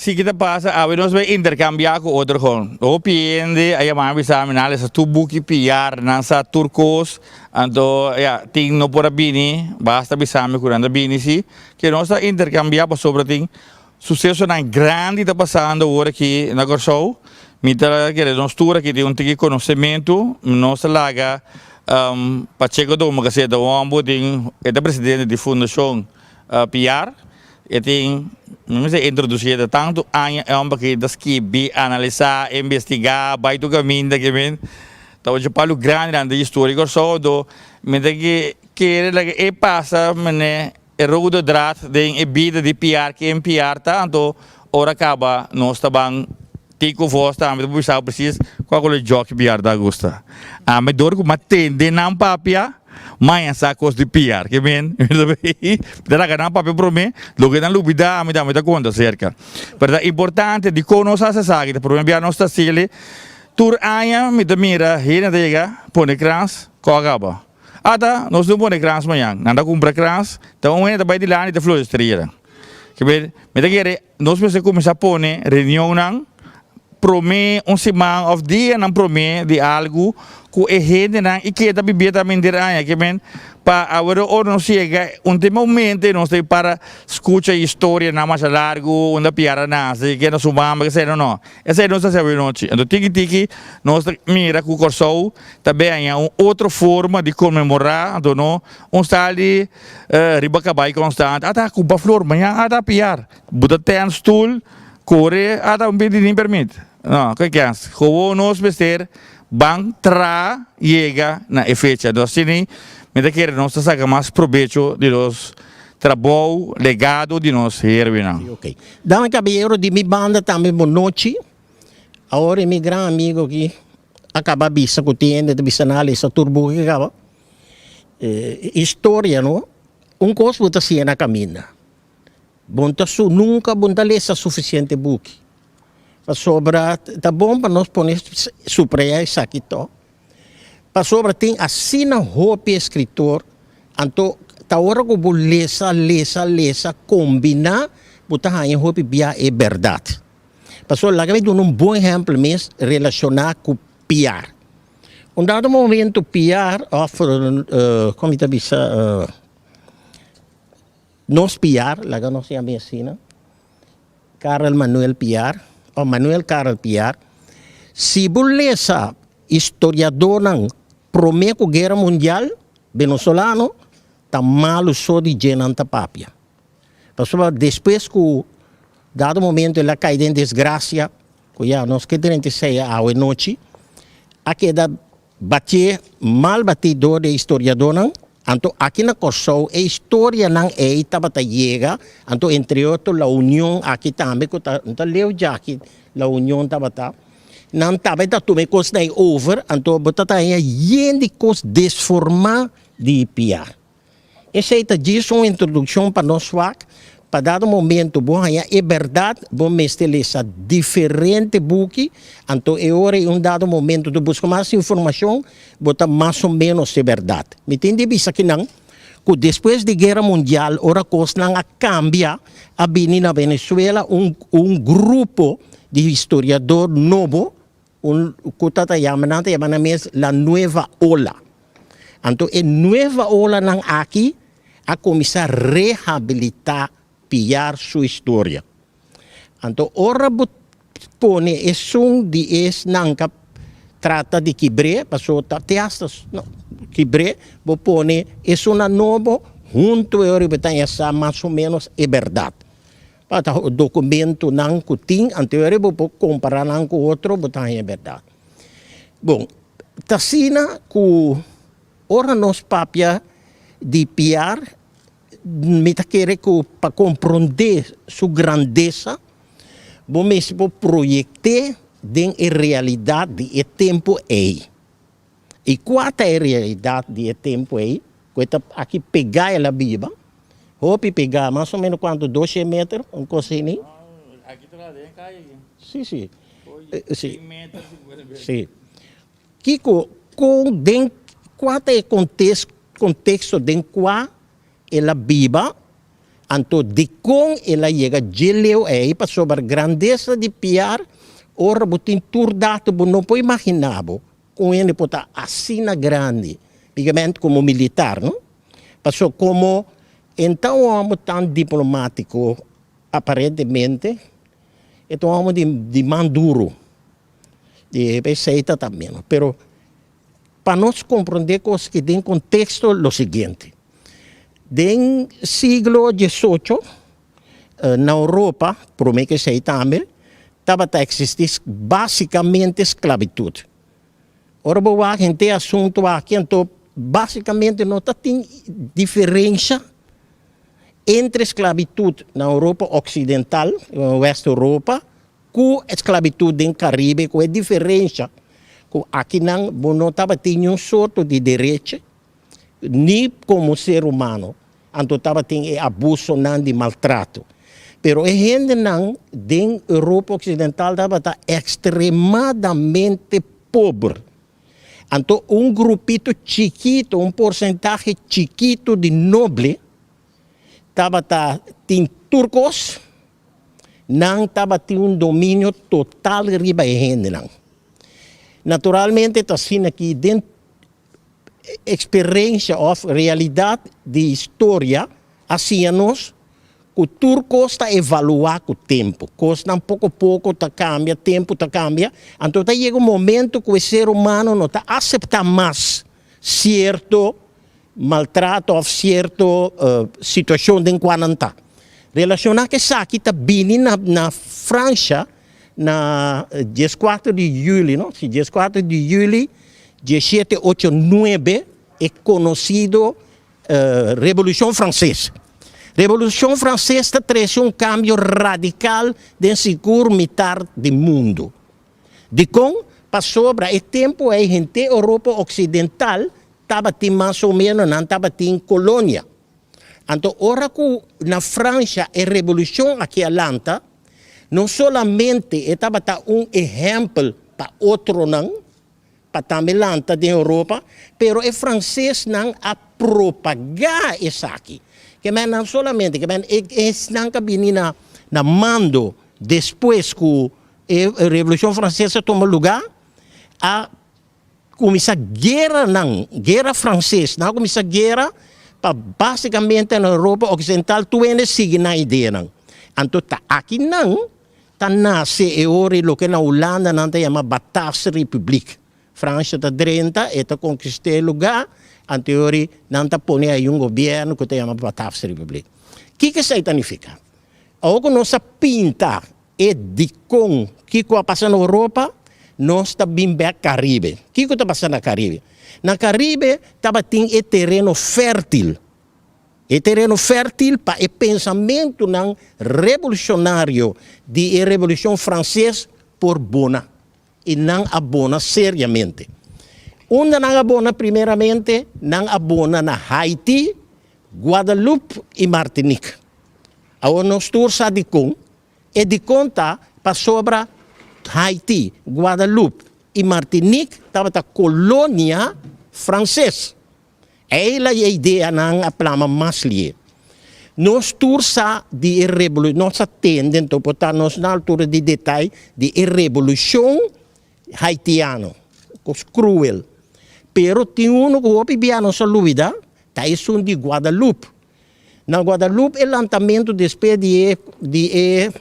Si ki ta pasa awe nos bay intercambia cu otro gon. Hopi hende a yama mi bisa mi nan a lesa tur buki piar, nan sa tur cos, anto ya tin no por a bini, basta bisa mi cu nan ta bini si, ke nos ta intercambia pasobra tin sucesonan grandi ta pasando awor aki na Corsou, mi ta kere nos tur aki tin un tiki conocemento, nos ta laga Pacheco Domo kase ta un homber tin e ta presidente di fundacion Piar. E tin, mi mester introduci e ta tantu aña e homber aki ta skibi, analisa, investiga, bay tur caminda ke men ta ocho palu grandi nan den historia di Kòrsou do mi ta kere laga e pasa mene e rode draad den e bida di Piar ken Piar ta anto ora kaba nos ta ban Tico Vos tambe ta por bisa precies kua ku lo joki Piar ta gusta. Ami dor ku mi a tende nan papia maña sa kos di Piar ke men mi ta laga nan papia prome loke nan lubida ami tambe ta konta aserka. Pero ta importante dikon nos hasi esaki ta prome bia nos ta hasiel tur aña mi ta mira hende ta yega pone krans kò a kaba. Ata nos no pone krans mañan nan ta kumpra krans ta un hende ta bai dilanti ta floresteria. Ke men mi ta kere. Nos mester kuminsá pone reunionnan promé un siman òf dianan promé di algu ku e hendenan i keda bibia ta menter aña ke men pa awor ora nos yega un te momento nos ta para skucha historianan masha largu unda piara nase kenda su mama esei no no esei nos ta hasi awenochi anto tiki tiki nos ta mira ku Kòrsou ta bini un otro forma di konmemorá anto no un stal di Riba kabai konstant a ta kupa flor mañan a ta piar bo ta ten stul kore a ta un pidi ni permit no ke kens gewoon nos mester ban tra yega na e fecha entonces asina mi ta kere nos ta saka mas probecho di nos trabou legado di nos herbinan. Ok dame caballero di mi banda tambe bo nochi awor e mi gran amigo aki a kaba bisa ku tin hende ta bisa nan a lesa tur buki kaba. Historia no, un kos bo ta siña na kaminda, bo no ta su nunka bo no ta lesa sufisiente buki, pasobra ta bon pa nos pone suprayá esaki tò, pasobra tin asina hopi eskritor, anto ta ora ku bo lesa lesa lesa kombiná bo ta haña hopi bia e bèrdat. Pasobra laga mi duna un bon ehèmpel mes relashoná ku piar. Un dado momento piar of kon mi ta bisa nos piar laga nos yama asina Karel Manuel Piar of Manuel Karel Piar si bo lesa historiadornan prome ku guera mundial venezolano ta malu so di dje nan ta papia pasobra despues ku dado momento el a kai den desgracia Ku ya nos ke drenta esei awe nochi a keda batié mal batí dor di e historiadónan, anto aki na Kòrsou e historianan ei tabata yega, anto entre otro La Union aki tambe ku ta no ta leu djaki La Union tabata, nan tabata tuma e kosnan ei over, anto bo ta haña yen di kos desformá di piar. Esei ta djis un introdukshon pa nos wak, pa dado momento bo haña e bèrdat, bo mester lesa diferente buki, anto e ora ei un dado momento ta buska mas informashon, bo ta mas o ménos e bèrdat. Mi tin di bisa kinan ku despues di Guera Mundial ora kosnan a kambia, a bini na Venezuela un un grupo di historiador nobo, Un ku ta ta yama nan ta yama nan mes la nueva ola. Anto e nueva olanan aki a kuminsá rehabilitá Piar su historia. Anto ora bo pone esun di esnan ka trata di kibr'é, pasobra ta te hasta no kibr'é, bo pone esunnan nobo huntu e ora bo ta haña sa mas o ménos e bèrdat. Pa ta dokumentonan ku tin anterior bo por kompará nan ku otro bo ta haña bèrdat. Bon, ta asina ku ora nos papia di Piar mi ta kere ku pa komprondé su grandesa bo mester por proyekt'é den e realidat di e tempu ei. I kua ta e realidat di e tempu ei ku e ta aki pegá el a biba? Hopi pegá, mas o menos kuantu, doshe meter, un kos asini? Aki ta den e kaya aki. Si, si. Si. Cien meter, cincuenta meter. Si. Kiko, kon, den kua ta e konteksto den kua el a biba? Anto dikon el a yega dje leu ei? Pasobra grandesa di Piar, ora bo tin tur dato bo no por imaginá bo kon hende por ta asina grandi, bigamente komo militar, no? Paso komo en ta un hòmber tan diplomátiko aparentemente, e ta un hòmber di man duru, di esei ta tambe, no? Pero Pa nos komprondé kos ki den konteksto lo siguiente, Den siglo diesocho na Europa, promé ku esei tambe, tabata eksistí básikamente sklabitut. Ora bo wak henter e asuntu aki anto básikamente no ta tin diferensha entre sklabitut na Europa oksidental, West Europa, Ku esklabitut den Karibe ku e diferensha ku akinan bo no tabatin niun sorto di derecho ni komo ser humano, anto tabatin e abusonan di maltrato. Pero e hendenan den Europa Oksidental tabata ekstremadamente pober. Anto un grupito chikito, un porsentahe chikito di noble tabata tin tur kos. Nan tabatin un dominio total riba e hendenan. Naturalmente ta asina ki den eksperensia òf realidat di historia a siña nos ku tur kos ta evaluá ku tempu. Kosnan poko poko ta kambia, tempu ta kambia, anto ta yega un momento ku e ser humano no ta aseptá mas sierto maltrato òf sierto situashon den kua nan ta. Relashoná ku esaki ta bini na na Fransha na dieskuater di yüli, no? Si, dieskuater di yüli dieshete ocho nuebe e konosido Revolushon Franses. Revolushon Franses ta trese un kambio radikal den sigur mitar di mundu. Dikon? Pasobra e tempu ei henter Europa Oksidental tabatin mas o menos nan tabatin kolonia. Anto ora ku na Fransha e revolushon aki a lanta, no solamente e tabata un ehèmpel pa otronan pa tambe lanta den Europa, pero e fransesnan a propagá esaki. Ke men nan solamente, ke men esnan ku a bini na na mando despues ku e revolushon franses a tuma lugá, a Kuminsá gueranan, guera franses, nan a kuminsá guera pa básikamente na Europa Oksidental tur hende sigui nan ideanan. Anto ta aki nan ta nase e ora i loke na Hulanda nan ta yama Bataafse Republiek. Fransha ta drenta, e ta konkistá e lugá, anto e ora nan ta pone ai un gobièrnu ku ta yama Bataafse Republiek. Kiko esei ta nifiká? Awor ku nos a pinta E dikon kiko a pasa na Europa, nos ta bin bek Karibe. Kiko ta pasa na Karibe? Na Karibe tabatin e tereno fèrtil. E tereno fèrtil pa e pensamentunan revolushonario di e Revolushon Franses por bona. I nan a bona seriamente. Unda nan a bona primeramente? Nan a bona na Haiti, Guadeloupe i Martinique. Awor nos tur sa dikon. E dikon ta pasobra Haiti, Guadeloupe i Martinique tabata kolonia franses. Eila e ideanan a plama mas lie. Nos tur sa di e rebolu, nos a tende anto por ta nos na altura di detay di e revolushon haitiano, kos kruel. Pero tin uno ku hopi bia nos a lubida, ta esun di Guadeloupe. Na Guadeloupe e lantamentu despues di e di e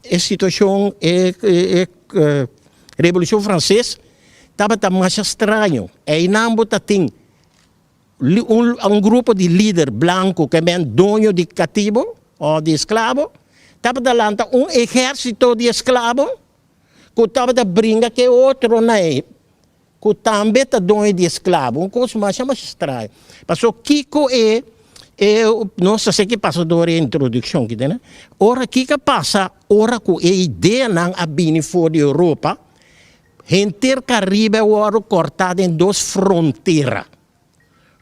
e situashon e e Revolushon Franses tabata masha straño. Einan bo ta tin un un grupo di lider blanku ke men doño di katibo òf di esklabo tabata lanta un ehérsito di esklabo ku tabata bringa ku e otronan ei. Ku tambe ta doño di esklabo. Un kos masha masha straño. Pasobra kiko e e nos ta seki pasa dor e introdukshon ki tene. Ora kiko a pasa ora ku e ideanan a bini for di Europa, henter Karibe a wòrdu kòrtá den dos frontera.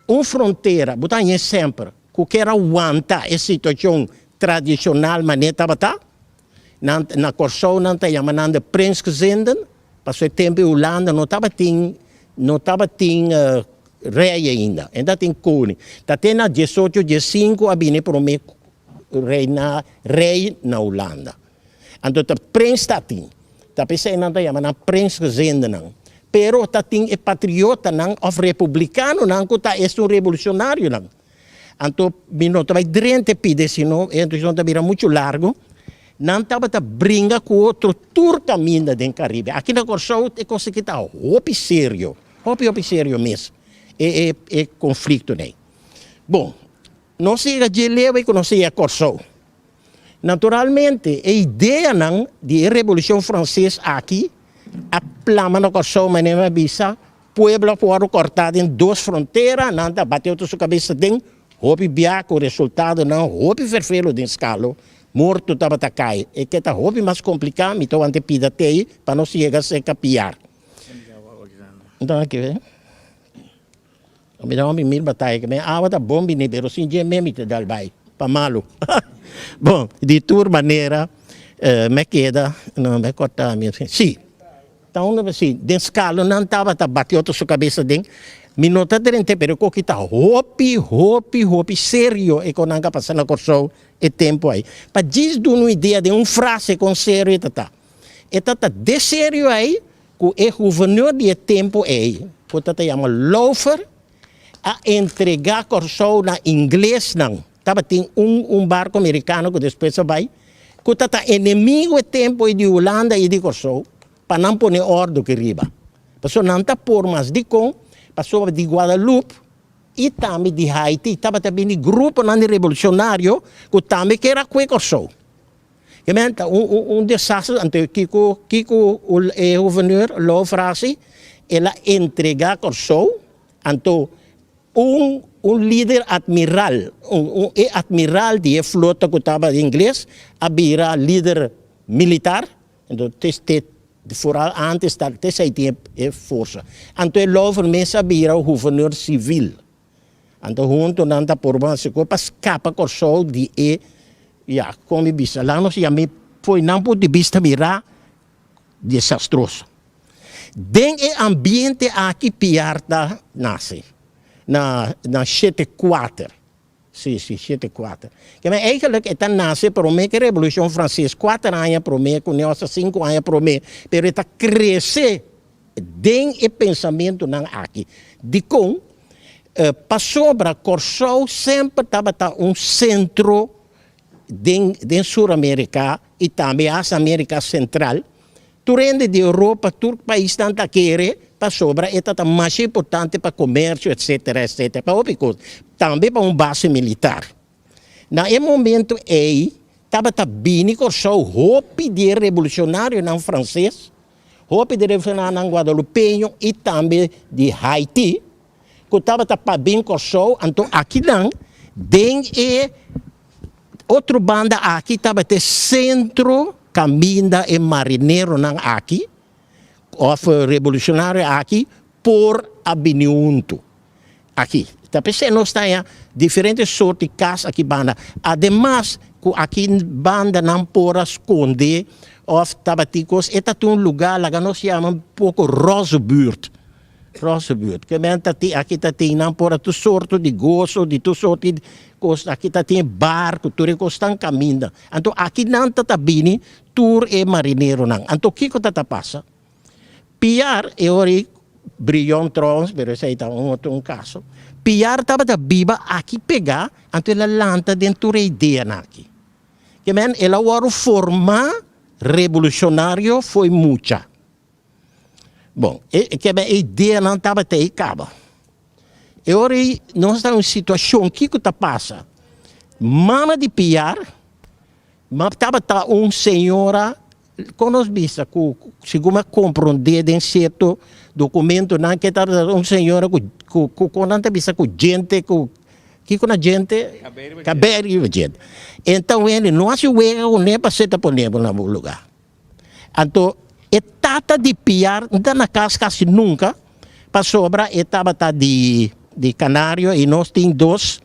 Un frontera, bo ta hañ'é semper, ku kier a wanta e situashon tradishonal manera tabata. Nan na Kòrsou nan ta yama nan de prinsgezinden, pasobra e tempu Hulanda no tabatin no tabatin rei ainda, e tabatin koning. Ta te na diesocho diesinku a bini e promé. reina, rei na Hulanda. Anto ta prins ta tin. Ta p'esei nan ta yama nan prinsgezindenan. Pero ta tin e patriotanan òf republikanonan ku ta esun revolushonarionan. Anto mi no ta bai drenta e pida sino e instrukshon ta bira muchu largu. Nan tabata bringa ku otro tur kaminda den Karibe. Aki na Kòrsou e kos aki ta hopi serio, hopi hopi serio mes e e e konfliktonan ei. Bon, nos yega dje leu ei ku nos a yega Kòrsou. Naturalmente e ideanan di e Revolushon Franses aki a plama na Kòrsou manera mi a bisa, pueblo a wòrdu kòrtá den dos frontera, nan ta bati otro su kabesa den hopi bia ku resultadonan hopi ferfelu den skalo, morto tabata kai. E ke ta hopi mas kompliká, mi ta wanta e pida tei pa nos yega serka Piar. Mi ta hopi mil bataya ke men awa ta bon bini pero sin dje men mi ta dal bai pa malu. Bon, di tur manera me keda, no me korta mi si ta unda si den skalonan tabata bati otro su kabesa den mi no ta drente pero e koki ta hopi hopi hopi serio e konan ka pasa na Kòrsou e tempu ai. Pa djis duna un idea den un frase kon serio e ta ta. E ta ta de serio ai ku e guvernor di e tempu ei, ku ta ta yama Lauffer, a entregá Kòrsou na inglesnan. Tabatin un un barko merikano ku despues a bai, ku ta ta enemigu e tempu ei di Hulanda i di Kòrsou, pa nan pone òrdu aki riba. Pasobra nan ta por mas dikon, pasobra di Guadalupe i tambe di Haiti tabata bini gruponan di revolushonario ku tambe kier a kue Kòrsou. E men ta un un un desastre anto kiko kiko e gouverneur Loof hasi el a entrega Kòrsou anto un un lider admiral un un e admiral di e flota ku tabata ingles a bira lider militar anto te te foral antes ta te esei tin e forsa anto e Loof mes a bira gouverneur sivil. Anto hunto nan ta purba hasi kos pa skapa Kòrsou di e, ya, kon mi bisa, laga nos yam'é fo'i nan punto di bista mirá desastroso. Den e ambiente aki Piar ta nase, na na shete kuater, si, si, shete kuater. Keme eigenlijk e ta nase promé ku e Revolushon Franses, kuater aña promé ku ne òf sinku aña promé, pero e ta krese Den e pensamentunan aki. Dikon? Pasobra Kòrsou semper tabata un sentro den den Sur Amerika i tambe hasta Amerika Sentral. Tur hende di Europa, tur paisnan ta kere pasobra e ta ta masha importante pa komersio etsetera etsetera, pa hopi kos. Tambe pa un base militar. Na e momento ei tabata bini Kòrsou hopi di e revolushonarionan franses, hopi di e revolushonarionan guadalupeño i tambe di Haiti ku tabata pa bin Kòrsou, anto akinan den e otro banda aki tabata e sentro kaminda e marineronan aki òf revolushonarionan aki por a bini huntu. Aki. Ta p'esei nos ta haña diferente sort di kas aki banda. Ademas ku aki banda nan por a skonde òf tabatin kos, e ta tin un lugá laga nos yama un poko roze buurt. Roze buurt. Ke men ta tin aki ta tin nan por a tur sorto di goso, di tur sorto di kos. Aki ta tin e bar ku tur e kos tan kaminda. Anto aki nan ta ta bini tur e marineronan. Anto kiko ta ta pasa? Piar, e ora ei Brion trouwens, pero esei ta un otro un kaso. Piar tabata biba aki pegá, anto el a lanta den tur e ideanan aki. Ke men el a wòrdu formá revolushonario fo'i mucha. Bon, e ke men e ideanan tabata ei kaba. E ora ei nos ta den un situashon, kiko ta pasa? Mama di Piar, ma tabata un señora Kon nos bisa ku segun mi a komprondé den sierto dokumentonan ke ta un señora ku ku kon nan ta bisa ku djente ku kiko na djente? Kabei riba djente. Enton wende no hasi wega kuné pasó e ta pone bo na bo lugá. Anto e tata di Piar no ta na kas kasi nunka pasobra e tabata di di Kanario i nos tin dos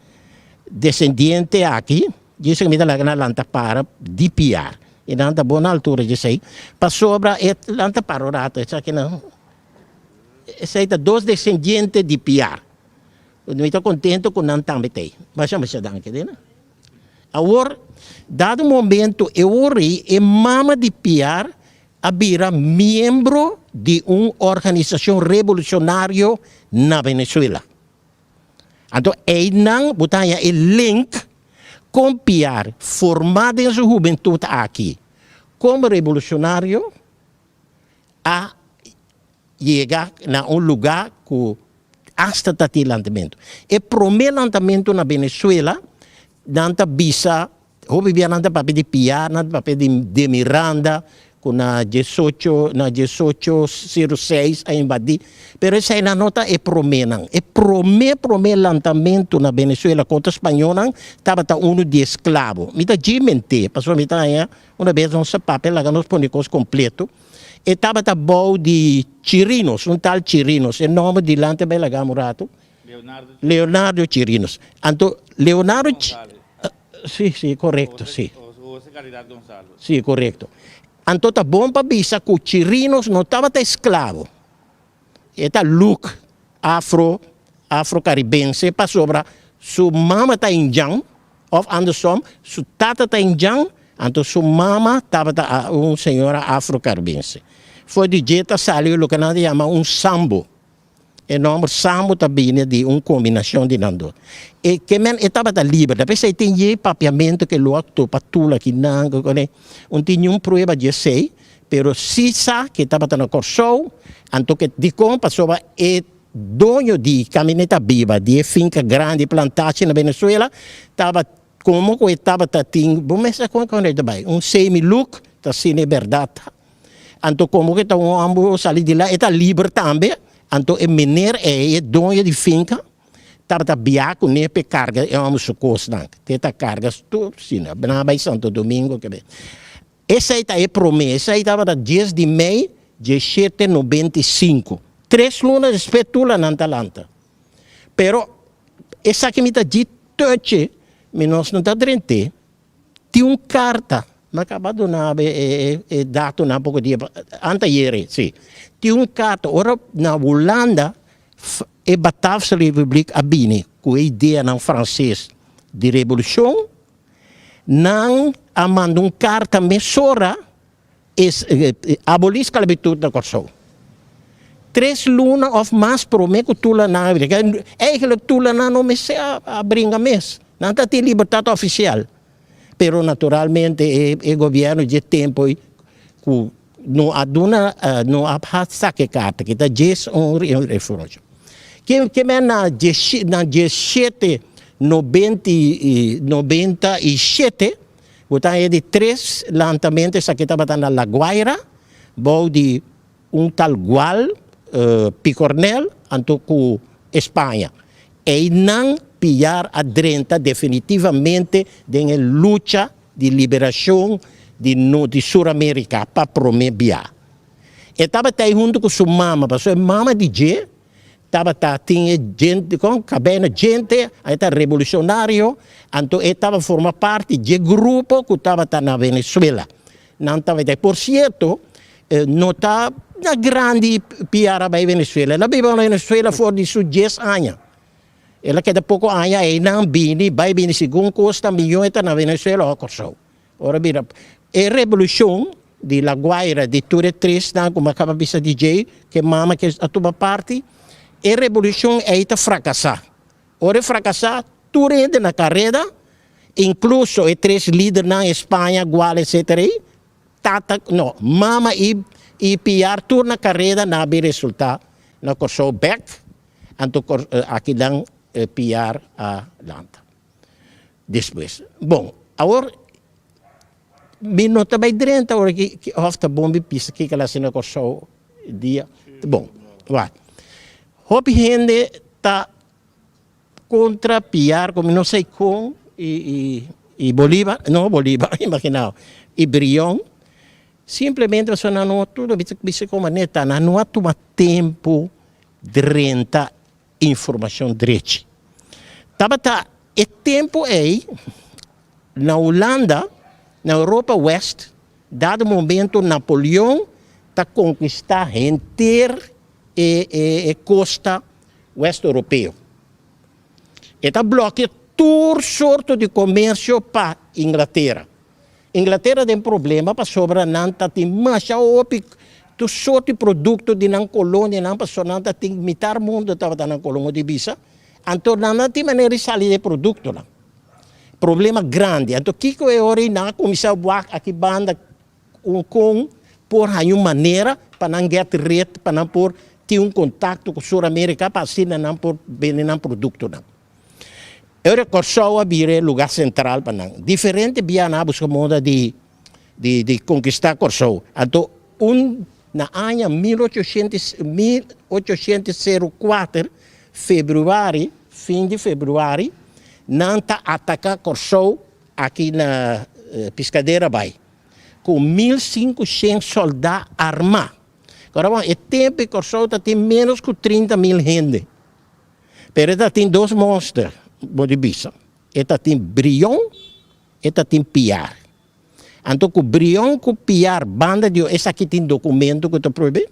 desendiente aki djis mi ta laga nan lanta para di Piar. I nan ta bon na altura di esei, pasobra e nan ta para un rato, esaki nan, esei ta dos desendiente di Piar. Mi ta kontento ku nan tambe ta ei. Masha masha danki di nan. Awor, Dado momento e ora ei e mama di Piar a bira miembro di un organisashon revolucionario na Venezuela. Anto einan bo ta haña e link kon Piar formá den su hubentut aki komo revolucionario a yega na un lugá ku asta ta tin lantamentu. E promé lantamentu na Venezuela nan ta bisa, hopi bia nan ta papia di Piar, nan ta papia di de Miranda ku na diesocho na diesocho sero seis a invadí, pero eseinan no ta e proménan. E promé promé lantamentu na Venezuela kontra spañónan tabata unu di esklabo. Mi ta djis ment'é pasobra mi ta haña una bes nos ta papia laga nos pone kos kompleto. E tabata bou di Chirinos, un tal Chirinos, e nomber dilanti a bai laga un ratu. Leonardo Chirinos. Anto Leonardo Si, si, korekto, si. Jose Caridad Gonzalo. Si, korekto. Anto ta bon pa bisa ku Chirinos no tabata esklabo. E ta luk afro, afro-karibense pasobra su mama ta indjan, òf andersom, su tata ta indjan, anto su mama tabata un señora afro-karibense. For di dje ta sali loke nan ta yama un sambo. E nòmber sambo ta bini di un kombinashon di nan dos. E ke men e tabata liber. Ta p'esei tin ye papiamentu ke lo a topa tula ki nan ku kone. Un tin niun prueba di esei, pero si sa ke tabata na Kòrsou, anto ke dikon pasobra e doño di kamineta biba di e finka grandi plantashi na Venezuela tabata komo ku e tabata tin bo mes sa kon e ta bai un semi look ta asina e bèrdat ta. Anto komo ke ta un hòmber sali di la, e ta liber tambe. Anto e mener ei, e doño di finka, tabata bia kuné pa e karga e hòmber su kosnan. Te ta karga tur asina, nan a bai Santo Domingo kebe. Esei ta e promé, esei tabata dies di mei dieshete 95. Tres luna despues tula nan ta lanta. Pero esaki mi ta dji tochi, mi nos no ta drent'é. Tin un karta, mi a kaba duna bo e datonan poko dia anteayer, si. Tin un karta, ora na Hulanda e Bataafse Republiek a bini ku e ideanan franses di revolushon, nan a manda un karta mesora Es abolí sklabitut na Kòrsou. Tres luna òf mas promé ku Tulanan a bringa. Eigentlik Tulanan no mester a bringa mes. Nan ta tin libertat ofisial. Pero naturalmente e gobièrnu dje tempu ei ku no a duna no a saka e karta ki ta djes un referensha. Ke men na diesshete 97 Bo ta haña di tres lantamentu esaki tabata na La Guaira bou di un tal Gual Picornel anto ku España. Einan Piar a drenta definitivamente den e lucha di liberashon di di Sur Amerika pa prome bia. E tabata ei huntu ku su mama pasobra e mama di dje Tabata tin e djente kon kabei na djente, e ta revolucionario, anto e taba forma parti dje grupo ku tabata na Venezuela. Nan tabata, por cierto, no ta na grandi piar a bai Venezuela, el a biba na Venezuela for di su dies aña. El a keda poko aña einan bini, bai bini segun kos ta miyon e ta na Venezuela o Kòrsou. Ora bira e revolucion di La Guaira di tur e tresnan ku mi a kaba bisa di djei ku e mama ke a tuma parti, e revolucion ei ta frakasá. Ora e frakasá tur hende na kareda, inkluso e tres lidernan España, Gual etcetera ei, tata no mama i i Piar tur na kareda nan a bin resultá na Kòrsou bèk, anto akinan Piar a lanta. Despues. Bon, awor mi no ta bai drenta awor ki ki of ta bon mi bisa kiko el a hasi na Kòrsou dia. Bon, wak. Hopi hende ta kontra Piar ku mi no sa kon i i i Bolívar, no Bolívar, imaginao, i Brion, simplemente pasobra nan no a tur bisa kon manera ta, nan no a tuma tempu drenta informashon drechi. Tabata e tempu ei na Hulanda, na Europa West, dado momento Napoleon ta konkistá henter e kosta west europeo. E ta blòkia tur sorto di komersio pa Inglatera. Inglatera den problema pasobra nan ta tin masha hopi tur sorto di produkto di nan kolonianan pasobra nan ta tin mitar mundo tabata nan kolonia di bisa anto nan no tin manera di sali e produktonan. Problema grandi anto kiko e ora ei nan a kuminsá wak aki banda un kon por haña un manera pa nan get red pa nan por tin un kontakto ku Sur Amerika pa asina nan por bende nan produktonan. E ora Kòrsou a bira e lugá sentral pa nan. Diferente bia nan a buska moda di di di konkistá Kòrsou. Anto un na aña 1800 1804 febrüari, fin di febrüari, nan ta ataká Kòrsou aki na Piscadera Bay ku 1500 sòldá armá. Kòrda bon, e tempu ei Kòrsou ta tin ménos ku 30.000 hende. Pero e ta tin dos monster, bo di bisa. E ta tin Brion, e ta tin Piar. Anto ku Brion ku Piar banda di esaki tin dokumento ku ta prohibí.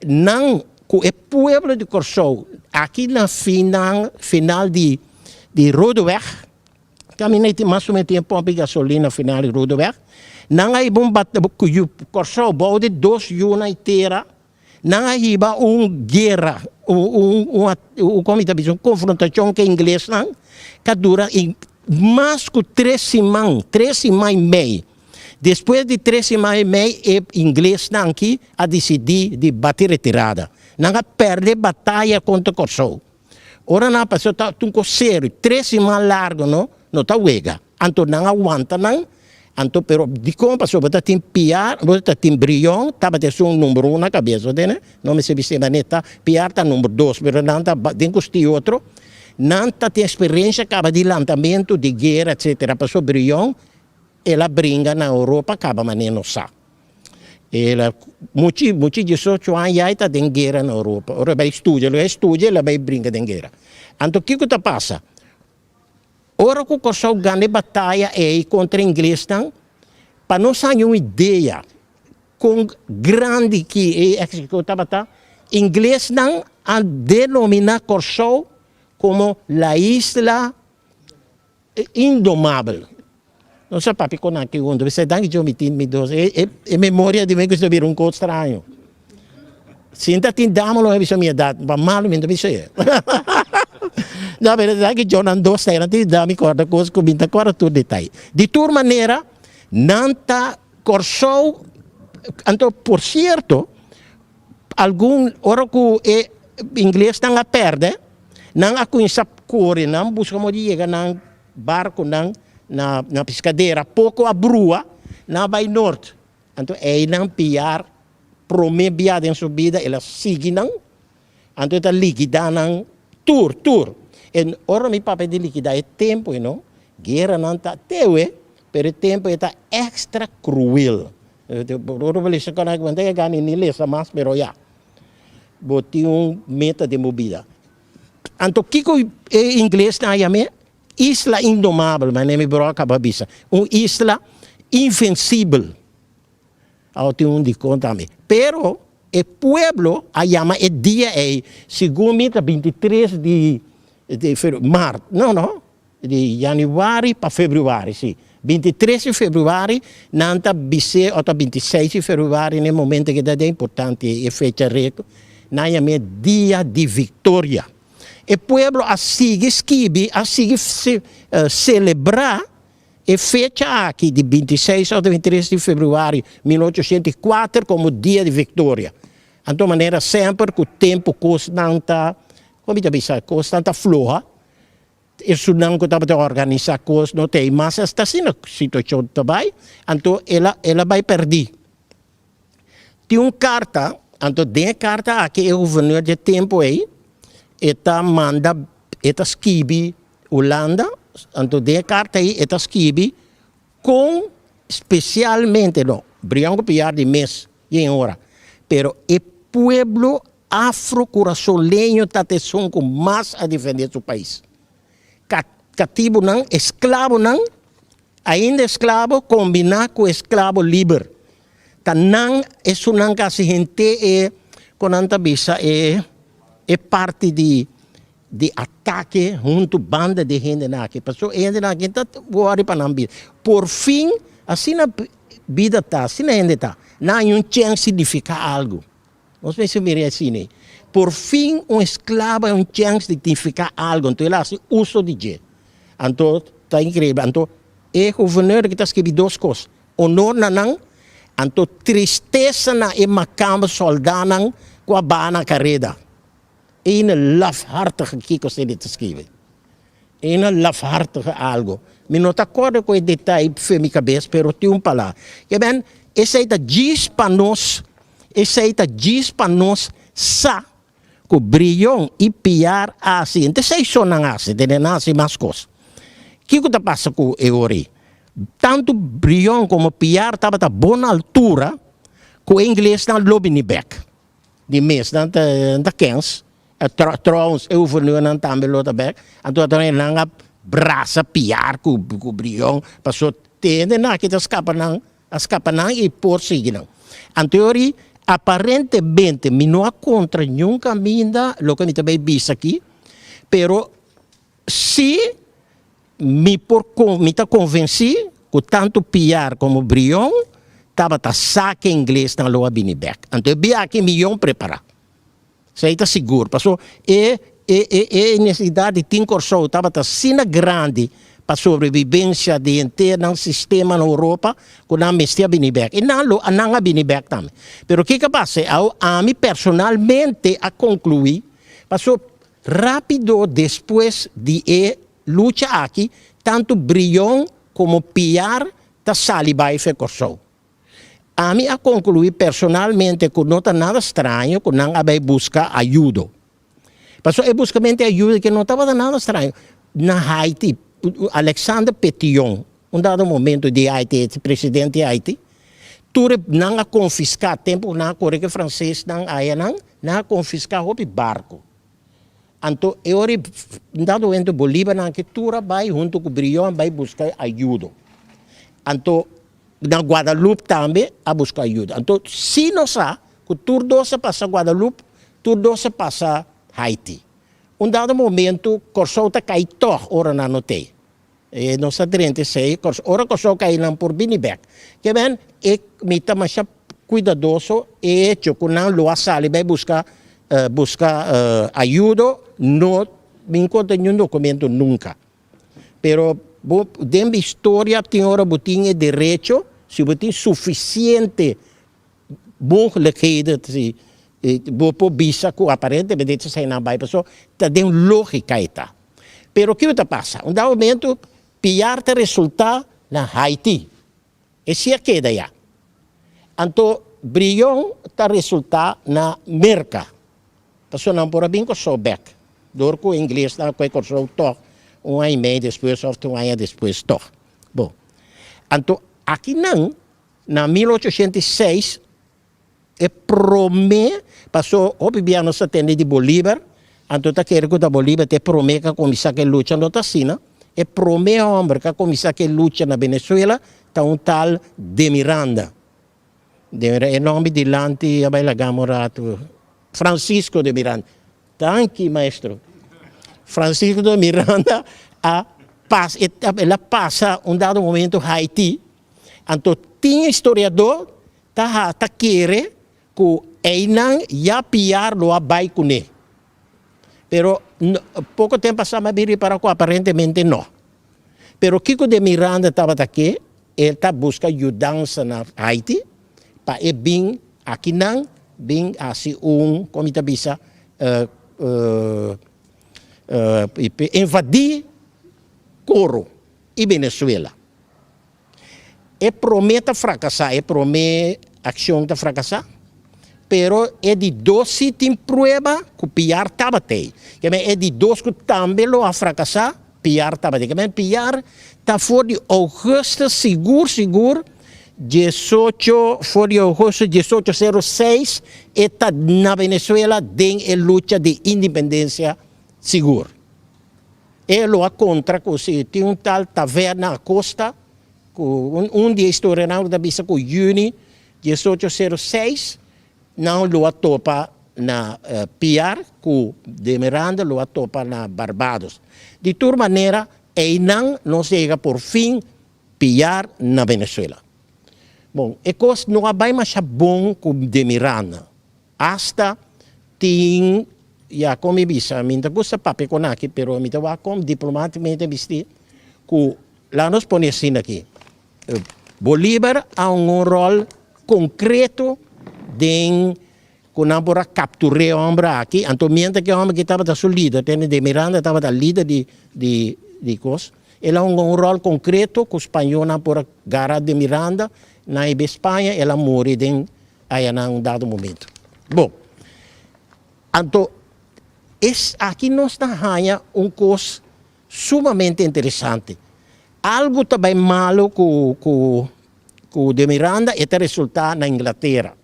Nan ku e pueblo di Kòrsou aki na final final di di Rodeweg, kaminda tin mas o menos tin e pòmp di gasolina final di Rodeweg, nan a hiba un bat Kòrsou bou di dos yuna i tera. Nan a hiba un guera, un, un, un, kon mi ta bisa, un konfrontashon ku e inglesnan ku a dura mas ku tres siman, tres siman i mei. Despues di tres siman i mei e inglesnan aki a disidí di bati retirada. Nan a pèrdè bataya kontra Kòrsou. Ora nan a pasa ta un kos serio, tres siman largo no, no ta wega. Anto nan a wanta nan, anto pero dikon pasobra bo ta tin Piar, bo ta tin Brion, tabata esun number uno na kabes, bo tende? No mester bis'é manera ta, Piar ta number dos, pero nan ta den kustí otro. Nan ta tin eksperensia kaba di lantamentu, di guera, etsetera, pasobra Brion el a bringa na Europa kaba manera nos sa. El a muchi muchi diesocho aña ya e ta den guera na Europa. Ora e bai studia, lo e studia el a bai bringa den guera. Anto kiko ta pasa? Ora ku Kòrsou gana e bataya ei kontra inglesnan, pa nos haña un idea kon grandi ki e éksito tabata, inglesnan a denominá Kòrsou komo la isla Indomabel. No sa papia con aki hunto. P'esei danki Dios mi tin mi dos. E e memoria di mi custa bira un cos straño. Si ta tin dama lo a bisa mi edad. Pa malo mi no ta bisa e. No, pero danki Dios nan dos ta nan tin dama mi corda cos cu mi ta corda tur detaye. Di tur manera nan ta Corsou anto por cierto Algun ora ku e inglesnan a pèrdè, nan a kuminsá kore, nan buska moda di yega nan barkunan na na piskadera. Poko a brua, nan a bai nort. Anto einan Piar promé bia den su bida el a sigui nan, anto e ta likidá nan tur, tur. En ora mi papia di likidá e tempu ei no, gueranan ta tewe, pero e tempu ei ta èkstra kruel. Ora bo lesa kòrda ku bo no ta yega ni lesa mas pero ya bo tin un meta den bo bida. Anto kiko e inglesnan a yam'é? Isla indomabel, manera mi bròder a kaba bisa. Un isla invencibel. Awor tin un dikon tambe. Pero e pueblo a yama e dia ei segun mi ta 23 di mart, no no. Di januari pa februari, si. 23 di februari nan ta bis'é o ta 26 di februari n'e momento ke ta den importante e fecha reto, nan yam'é dia di viktoria. E pueblo a sigui skibi, a sigui selebrá e fecha aki di 26 o 23 di februari 1804 komo dia di viktoria. Anto manera semper ku tempu kosnan ta, kon mi ta bisa, kosnan ta floha. Esunnan ku tabata organisá kos no t'ei mas esta asina situashon ta bai, anto el a el a bai pèrdí. Tin un karta, anto den e karta aki e guvernor di e tempu ei e ta manda e ta skibi Hulanda, anto den e karta ei e ta skibi kon spesialmente no Brion ku Piar di mes yen ora, pero e pueblo Afro-kurasoleño ta esun ku mas a defendé su pais. Katibunan, esklabonan, ainda esklabo kombiná ku esklabo liber. Ta nan esunnan ku hasi henter e, kon nan ta bisa, e e parti di. di atake huntu banda di e hendenan aki, pasobra e hendenan aki ta wòri pa nan bida. Por fin, asina bida ta, asina hende ta, nan haña un chèns di nifiká algu. Nos mester mira asina ei. Por fin un esklabo haña un chèns di nifiká algu, anto el a hasi uso di dje. Anto ta inkreibel. Anto e guvernor aki ta skibi dos kos, honor na nan, anto tristesa na e makamba sòldánan ku a baha na kareda. Ene lafhartige kiko sende ta skibi. Ene lafhartige algo. Mi no ta korda ku e detaye fe mi kabes, pero tin un palabra. Ke ben, esei ta djis pa nos, esei ta djis pa nos sa ku Brion i Piar a hasi. Enta esei so nan a hasi, tene nan a hasi mas kos. Kiko ta pasa ku e ora ei? Tantu Brion komo Piar tabata bon na altura ku e inglesnan lo bini bèk. Di mes nan ta nan ta kens, trouwens e gouverneur-nan tambe lo ta bek, anto ato nan a brasa piar ku ku Brion paso te hende nan aki ta skapa nan, a skapa nan i por sigui nan. Anto yori aparentemente mi no a kontra niun kaminda loke mi ta bay bisa aki, pero si Mi por mi ta konvensí ku tantu Piar komo Brion tabata sa ke inglesnan lo a bini bèk. Anto e biaha miyon prepará. Esei ta sigur. Paso e e e e nesesidat di tin Kòrsou tabata asina grandi pa sobrevivensia di henter nan sistema na Europa ku nan mester a bini bèk. I nan lo nan a bini bèk tambe. Pero kiko a pasa? Awo ami personalmente a konkluí paso Rápido despues di e lucha aki, tantu Brion komo Piar ta sali bai fe Kòrsou. Ami a konkluí personalmente ku no ta nada straño ku nan a bai buska ayudo. Pasobra e buskamentu di ayudo ke no tabata nada straño. Na Haiti, Alexandre Petion, un dado momento di Haiti, e presidente di Haiti, tur e nan a konfiská, tempu ku nan a kore ku e fransesnan ayanan, nan a konfiská hopi barku. Anto e ora e dado momento Bolívarnan ke tur a bai huntu ku Brion a bai buska ayudo. Anto na Guadalupe tambe a buska ayudo. Anto si nos sa ku tur dos a pasa Guadalupe, tur dos a pasa Haiti. Un dado momento Kòrsou ta kai tòg ora nan no tei. E nos ta drenta esei, ora Kòrsou kai nan por bini bèk. Ke men e mi ta masha kuidadoso e hecho ku nan lo a sali bai buska buska ayudo no mi enkontra niun dokumento nunka. Pero bo den historia tin ora bo tin e derecho si bo tin sufisiente Mogelijkheden si bo por bisa ku aparentemente ta esei nan bai paso ta den logika e ta. Pero kiko ta pasa? Un dado momento Piar ta resulta na Haiti. E si a keda ya. Anto Brion ta resulta na Merka. Paso nan por a bin Kòrsou bèk. Dor ku inglesnan a kohe Kòrsou tòg un aña i mei despues òf un aña despues tòg. Bon. Anto akinan Na 1806 e prome paso hopi bia nos ta tende di Bolívar, anto ta kere ku ta Bolívar ta e prome ku a kuminsá ku e lucha, no ta asina, e prome hòmber ku a kuminsá ku e lucha na Venezuela ta un tal De Miranda, e nòmber dilanti a bai laga mi un ratu, Francisco de Miranda. Danki maestro. Francisco de Miranda a pas el a pasa un dado momento Haiti, anto tin historiador ta ha ta kere ku einan ya Piar lo a bai kuné. Pero poko tempo pasá mi a bin ripara ku aparentemente no. Pero kiko de Miranda tabata ke? El ta buska yudansa na Haiti pa e bin akinan bin hasi un, kon mi ta bisa, invadí Coro i Venezuela. E promé ta frakasá, e promé akshon ta frakasá, pero e di dos si tin prueba ku Piar tabata ei. Keme e di dos ku tambe lo a frakasá, Piar tabata ei. Keme Piar ta for di ougùstus sigur sigur diesocho for di ougùstus diesocho sero seis e ta na Venezuela den e lucha di independensia sigur. E lo a kontra ku si tin un tal Taverna Acosta ku un un di e historianan ta bisa ku yüni diesocho sero seis nan lo a topa. na Piar ku De Miranda lo a topa na Barbados. Di tur manera einan nos yega por fin Piar na Venezuela. Bon, e kos no a bai masha bon ku De Miranda. Asta tin, ya kon mi bisa, mi no ta gusta papia kon aki, pero mi ta wak kon diplomaticamente bisti ku laga nos pone asina aki, Bolívar a hunga un ròl konkreto den ku nan por a kaptur'é e hòmber aki, anto mientras ku e hòmber aki tabata su lider, tende De Miranda tabata lider di di di kos, el a hunga un ròl konkreto ku spañónan por a gara De Miranda na e Spaña, el a muri den aya na un dado momento. Bon, anto es aki nos ta haña un kos sumamente interesante. Algu ta bai malu ku ku ku De Miranda e ta resultá na Inglatera.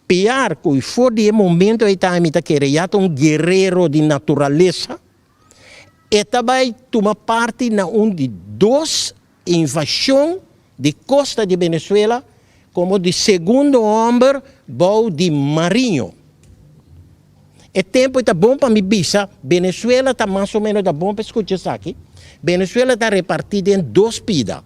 Piar ku for di e momento ei ta mi ta kere ya ta un guerero di naturalesa, e ta bai tuma parti na un di dos invashon di kosta di Venezuela komo di segundo hòmber bou di Mariño. E tempu ei ta bon pa mi bisa, Venezuela ta mas o menos, ta bon pa skucha esaki, Venezuela ta repartí den dos pida,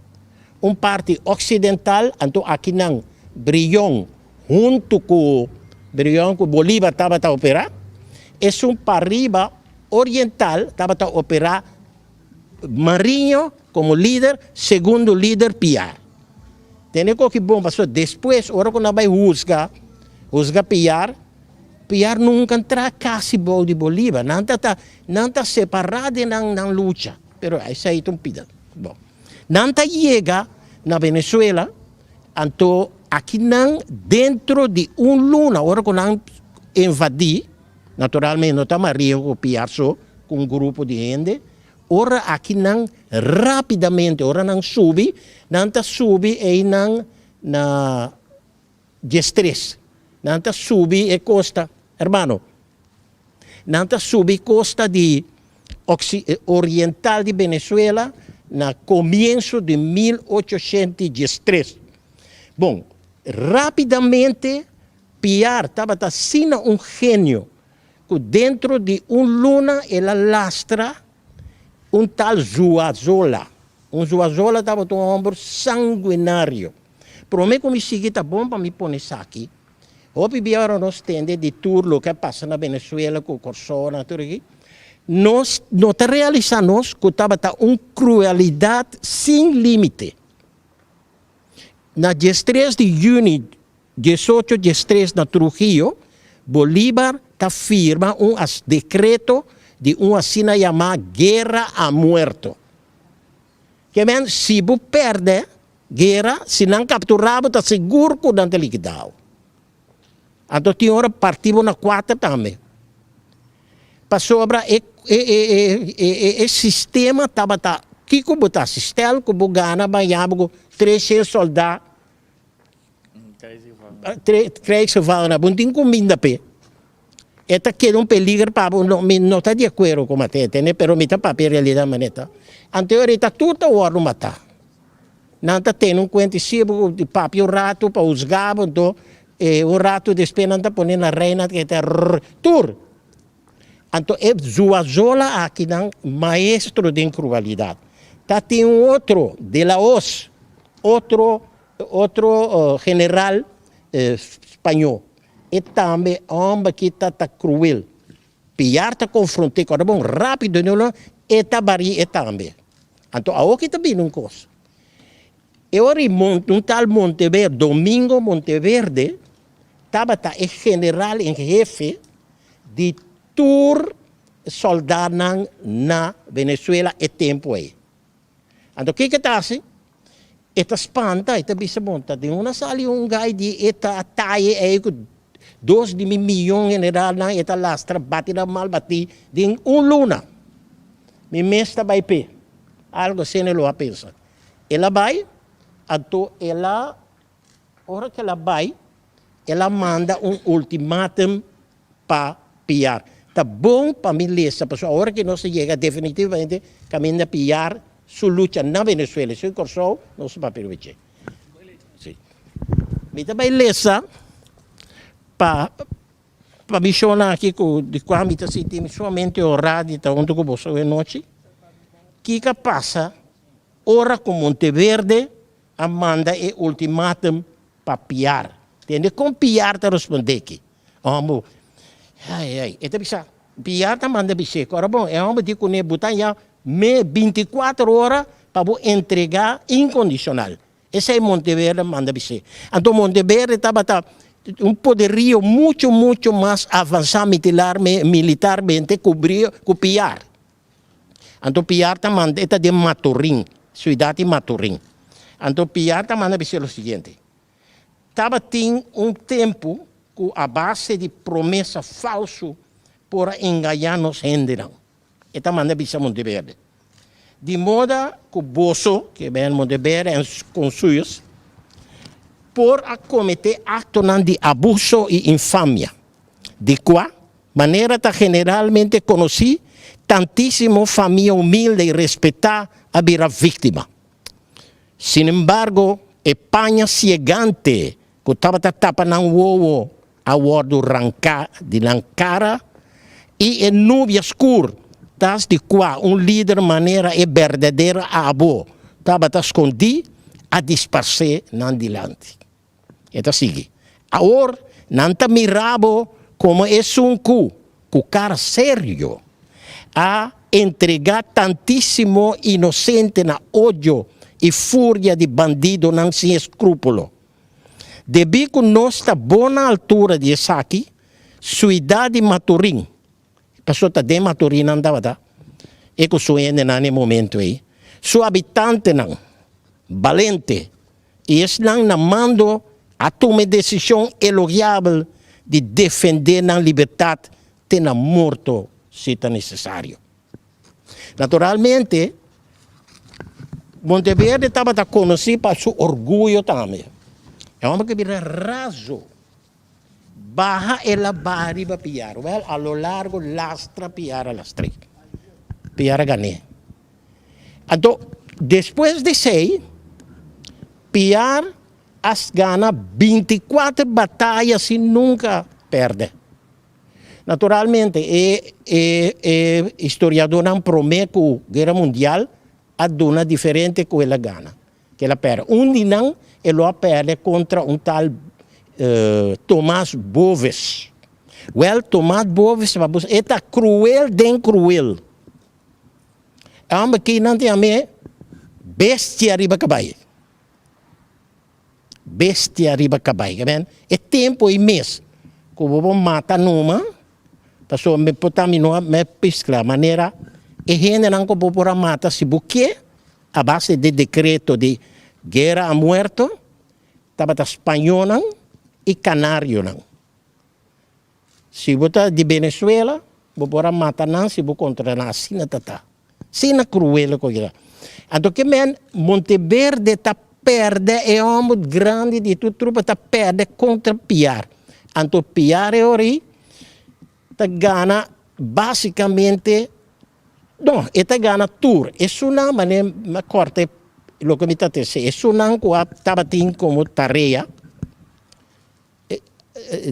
un parti oksidental, anto akinan Brion huntu ku Brion ku Bolívar tabata operá, esun pariba oriental tabata operá Mariño komo lider, segundo lider Piar. Tene koki bon pasobra despues ora ku nan bai husga, husga Piar, Piar nunka ntra kasi bou di Bolívar. Nan ta ta nan ta separá den nan nan lucha, pero esei ta un pida. Bon, nan ta yega na Venezuela, anto akinan dentro di un luna ora ku nan invadí, Naturalmente no ta Maria ku Piar so ku un grupo di hende. Ora aki nan rapidamente ora nan subi, nan ta subi einan na diestres. Nan ta subi e kosta, hermano, nan ta subi kosta di oriental di Venezuela na komienso di 1813. Bon, rapidamente Piar tabata asina un genio ku dentro di un luna el a lastra un tal Zuazola. Un Zuazola tabata un hòmber sanguinario. Promé ku mi sigui ta bon pa mi pone esaki. Hopi bia ora nos tende di tur loke a pasa na Venezuela ku Kòrsou na tur aki, nos no ta realisá nos ku tabata un kruelidat sin límite. Na diestres di yüni 18 diestres na Trujillo, Bolívar ta firma un as dekreto di un asina yamá guera a muerto. Ke men, si bo pèrdè guera, si nan kapturá bo ta sigur ku nan ta likidá bo. Anto tin ora parti bo na kuater tambe. Pasobra e e e e sistema tabata kiko bo ta hasi? Stel ku bo gana baña bo ku treshen sòldá Krijgsgevangenen, bo no tin kuminda p'e. E ta keda un peliger pa bo, no, mi no ta di akuerdo ku mat'é, tende, pero mi ta papia e realidat manera ta. Anto e ora tur ta wòrdu matá. Nan ta tene un kuenta i si bo papia un ratu pa husga bo, anto un ratu despues nan ta pone na rei, nan ta keda rrr, tur. Anto e Zuazola akinan maestro den krualidat. Ta tin un otro, De la Hoz, otro otro general spañó. E tambe homber ki ta ta kruel. Piar ta konfront'é ku ora bon rápido e ta barí e tambe. Anto awoki ta bini un kos. E ora un tal Monteverde, Domingo Monteverde, tabata e general en hefe di tur sòldatnan na Venezuela e tempu ei. Anto kiko e ta hasi? E ta spanta, e ta bisa, bon, ta den una sali un gai di e ta taye ei ku dos di mi miyon generalnan e ta lastra bati nan mal bati den un luna. Mi mes ta bai p'e. Algo asina e lo a pensa. El a bai, anto el a, ora ku el a bai, el a manda un ultimatum pa Piar. Ta bon pa mi lesa pasobra awor ki nos a yega definitivamente kaminda Piar su lucha na Venezuela, su Kòrsou, nos ta papia riba dje. Si. Mi ta bai lesa pa. Pa mi shownan aki ku di kua mi ta sinti mi sumamente honrá di ta huntu ku boso awe nochi. Kiko a pasa ora ku Monteverde a manda e ultimatum pa Piar? Tende kon Piar ta respondé aki. Hòmber, ai ai, e ta bisa, Piar ta manda bis'é, Kòrda bon, e hòmber di kuné bo ta ya me binti kuater ora pa bo entregá inkondishonal. Esei Monteverde manda bis'é. Anto Monteverde tabata un poderio mucho mucho mas avansá militarmente ku ku Piar. Anto Piar ta manda, e ta den Maturin, siudat di Maturin. Anto Piar ta manda bis'é lo siguiente, Tabatin un tempu ku a base di promesa falsu por a engañá nos hendenan. E ta manda bisa Monteverde, Di moda ku boso, ke ben Monteverde en konsuyos, por a kometé aktonan di abuso i infamia, di kua, manera ta generalmente konosí, tantísimo famia humilde i respetá a bira víktima. Sinembargo, e paña siegante ku tabata tapa nan wowo a wòrdu ranká di nan kara, i e nubia skur tas di kua un lider manera e berdadero abo tabata skondí a disparsé nan dilanti. E ta sigui, Awor nan ta mira bo komo esun ku, ku kara serio, a entregá tantísimo inosente na odio i furia di bandidonan sin eskrúpulo. Debí ku nos ta bon na altura di esaki, suidat di Maturin, pasobra ta den Maturin nan tabata, e ku su hendenan na e momentu ei, su habitantenan balente i esnan na mando a tuma e desishon elogiabel di defendé nan libertat te na morto si ta nesesario. Naturalmente, Monteverde tabata konosí pa su orguyo tambe. E hòmber ke bira razo, baha el a baha riba Piar. Wèl, a lo largo lastra Piar a lastr'é. Piar a gan'é. Anto, despues di esei, Piar a gana binti kuater bataya sin nunka pèrdè. Naturalmente e e e historiadónan promé ku Guera Mundial a duna diferente ku el a gana, ku el a pèrdè. Un di nan e lo a pèrdè kontra un tal Tomás Boves. Wèl, Tomás Boves e ta kruel den kruel. E hòmber aki nan ta yam'é bestia riba kabai. Bestia riba kabai. Ke men, e tempu ei mes ku bo por mata numa, pasobra mi por ta mi no a me piskla manera e hendenan ku bo por a mata si bo ke a base di dekreto di guera a muerto tabata spañónan i kanarionan. Si bo ta di Venezuela bo por a mata nan si bo kontra nan asina ta ta. Asina kruel ku ta. Anto ke men Monteverde ta pèrdè e hòmber grandi di tur trupa ta pèrdè kontra Piar. Anto Piar e ora ei ta gana básikamente no e ta gana tur esunnan manera mi a kòrta loke mi ta trese esunnan ku a tabatin komo tarea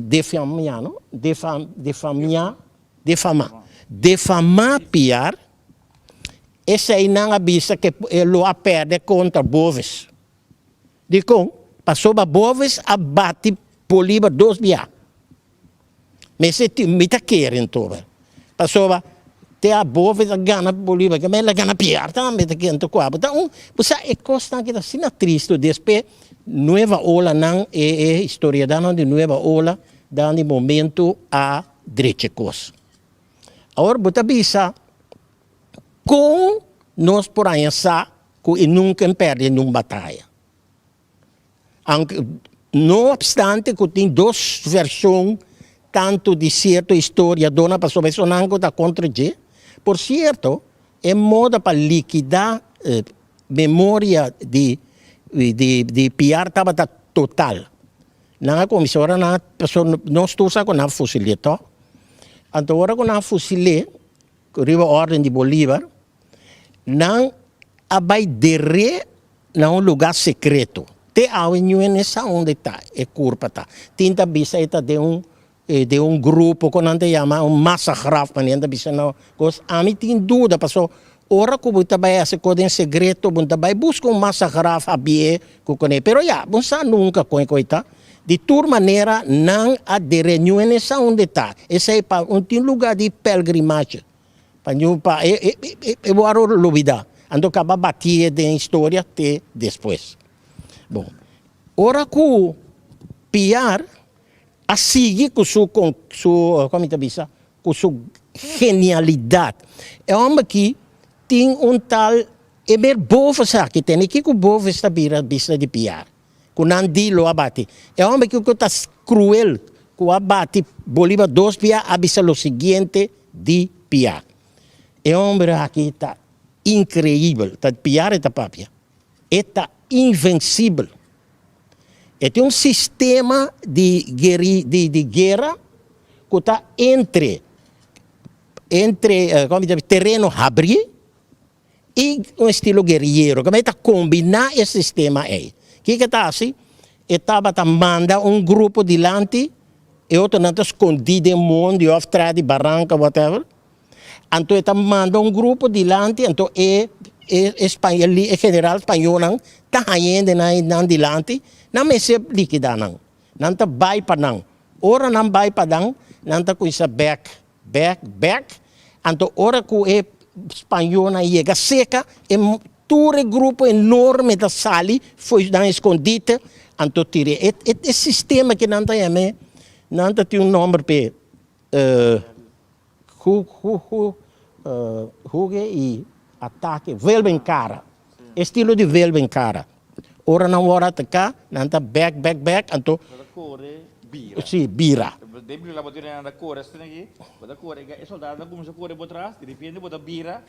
Defamia no? Defa defamia defama defama Piar esei nan a bisa ke e lo a perde kontra Boves. Dikon? Pasobra Boves a bati Bolívar dos bia. Mester tin mi ta kere anto pasobra te a Boves a gana Bolívar ke el a gana Piar tambe ta kere anto kua bo ta un bo sa e kosnan aki ta asina tristu despues Nueva Ola nan e e historiadónan di Nueva Ola dan di momento a drecha e kos. Awor bo ta bisa kon nos por haña sa ku e nunka a pèrdè ningun bataya? Aunke, no obstante ku tin dos vershon tantu di sierto historiadónan pasobra esunnan ku ta kontra dje. Por sierto, e moda pa likidá memoria di di Piar tabata total. Nan a kuminsá ora nan a pasobra nos tur sa ku nan a fusil'é tòg. Anto ora ku nan a fusil'é riba órden di Bolívar, Nan a bai der'é na un lugá sekreto. Te awe niun hende sa unda e ta, e kurpa ta. Tin ta bisa e ta den un Den un grupo ku nan ta yama un massagraf, manera nan ta bisa nan kos. Ami tin duda paso ora ku bo ta bai hasi kos den segreto bo no ta bai buska un massagraf habié ku kuné. Pero ya, bo no sa nunka kon e kos ta. Di tur manera nan a dere niun hende sa unda e ta. Esei pa un tin luga di pelgrimahe pa niun pa e e wòrdu lubidá. Anto kaba batié den historia te despues. Bon, ora ku Piar a sigui ku su su kon mi ta bisa ku su genialidat. E hòmber aki tin un tal e mer boven esaki tene kiko boven ta bira bista di piar ku nan di lo a bati. E hòmber aki ku ta kruel ku a bati Bolívar dos bia a bisa lo siguiente di piar. E hòmber aki ta inkreibel ta piar e ta papia e ta invensibel. E tin un sistema di geri di di guera ku ta entre entre komo mi ta bisa tereno habrí i un estilo guerillero. Kaba e ta kombiná e sistema ei. Kiko e ta hasi? E tabata manda un grupo dilanti, e otronan ta skondí den mondi òf tras di baranka whatever. Anto e ta manda un grupo dilanti, anto e e e general spañolnan ta haña hende nan nan dilanti, nan mester likidá nan. Nan ta bai pa nan. Ora nan bai pa nan, nan ta kuminsá bèk, bèk, bèk. Anto ora ku e spañolnan yega seka, e tur e grupo enorme ta sali fo'i nan eskondite, anto tira. E e sistema ke nan ta yam'é, nan ta tin un nòmber p'e. Hu hu hu huge y atake vuelve en cara estilo di vuelve en cara ora nan wor ataka nan ta bek bek bek anto Nan ta kore bira. Si bira. Den bira bo tene nan ta kore asina aki bo ta kore e soldado ta kuminsa kore bo tras di repente bo ta bira.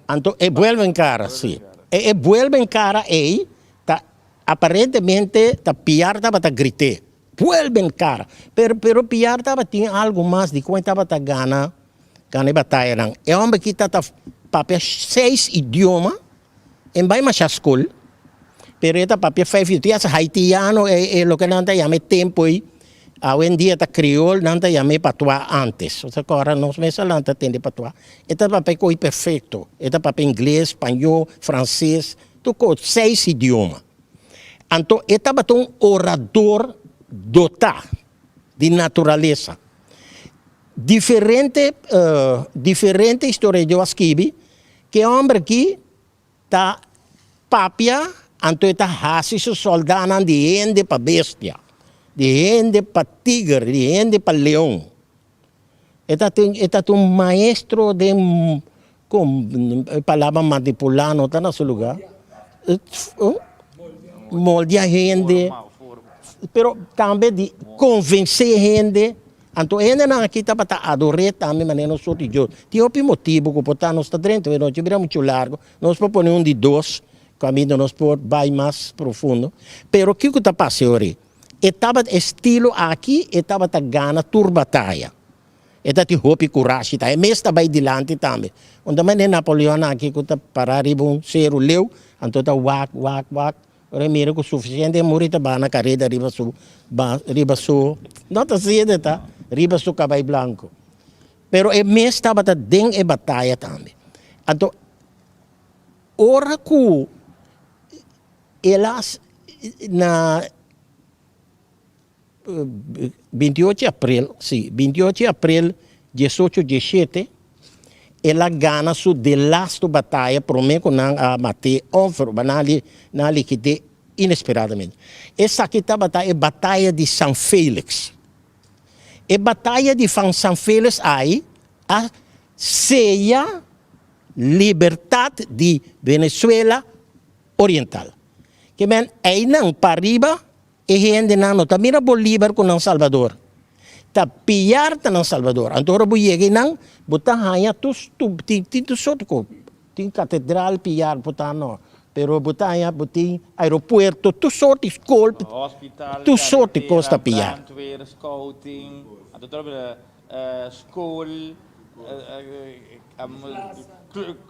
Anto e vuelve en cara si e vuelve en cara ey ta aparentemente ta piar tabata grite. Vuelven cara. Pero pero Piar tabatin algo mas di con e tabata gana gana e batayanan. E homber aki tata papia seis idioma, en bai masha scol, pero e ta papia vijf idioma. Tin haitiano e e loke nan ta yama e tempo ei, awendia ta creol, nan ta yama e patois antes. Bo ta acorda nos mes a lanta tende patois. E ta papia coy perfecto. E ta papia ingles, spañol, frances, tur cos, seis idioma. Anto e tabata un orador dotá di naturalesa. Diferente diferente historiadó a skibi ku e hòmber akí ta papia anto e ta hasi su sòldánan di hende pa bestia, di hende pa tiger, di hende pa leon. E ta tin e ta un maestro den kon e palabra manipulá no ta na su lugá. Moldia hende, pero tambe di konvensé hende. Anto e hendenan aki tabata ador'é tambe manera nos sorti Dios. Tin hopi motibu ku por ta nos ta drenta, pero nochi bira muchu largu. Nos por pone un di dos kaminda nos por bai mas profundo. Pero kiko ta pasa e ora ei? E tabata e stilo aki, e tabata gana tur bataya. E ta tin hopi kurashi ta. E mes ta bai dilanti tambe. Un ta manera Napoleon aki ku ta para riba un seru leu, anto ta wak, wak, wak. Ora e mira ku sufisiente e muri ta baha na kareda riba su riba su, no ta asina ta, riba su kabai blanku. Pero e mes tabata den e bataya tambe. Anto ora ku El a na 28 april, si, 28 april diesocho diesshete, el a gana su delasto bataya prome ku nan a mat'é òf nan a likid'é inesperadamente. Esaki tabata e bataya di San Felix. E bataya di San Felix ai a seya libertat di Venezuela Oriental. Ke men einan pariba e hendenan no ta mira Bolívar ku nan Salvador. Ta Piar ta nan Salvador. Anto ora bo yega einan bo ta haña tur tin tin tur sorto kos. Tin katedral Piar por ta no, pero bo ta haña bo tin aeropuerto tur sorto di skol Hospital, tur sorto di kos ta karetera, Piar. brandweer, scouting, anto tur Skol,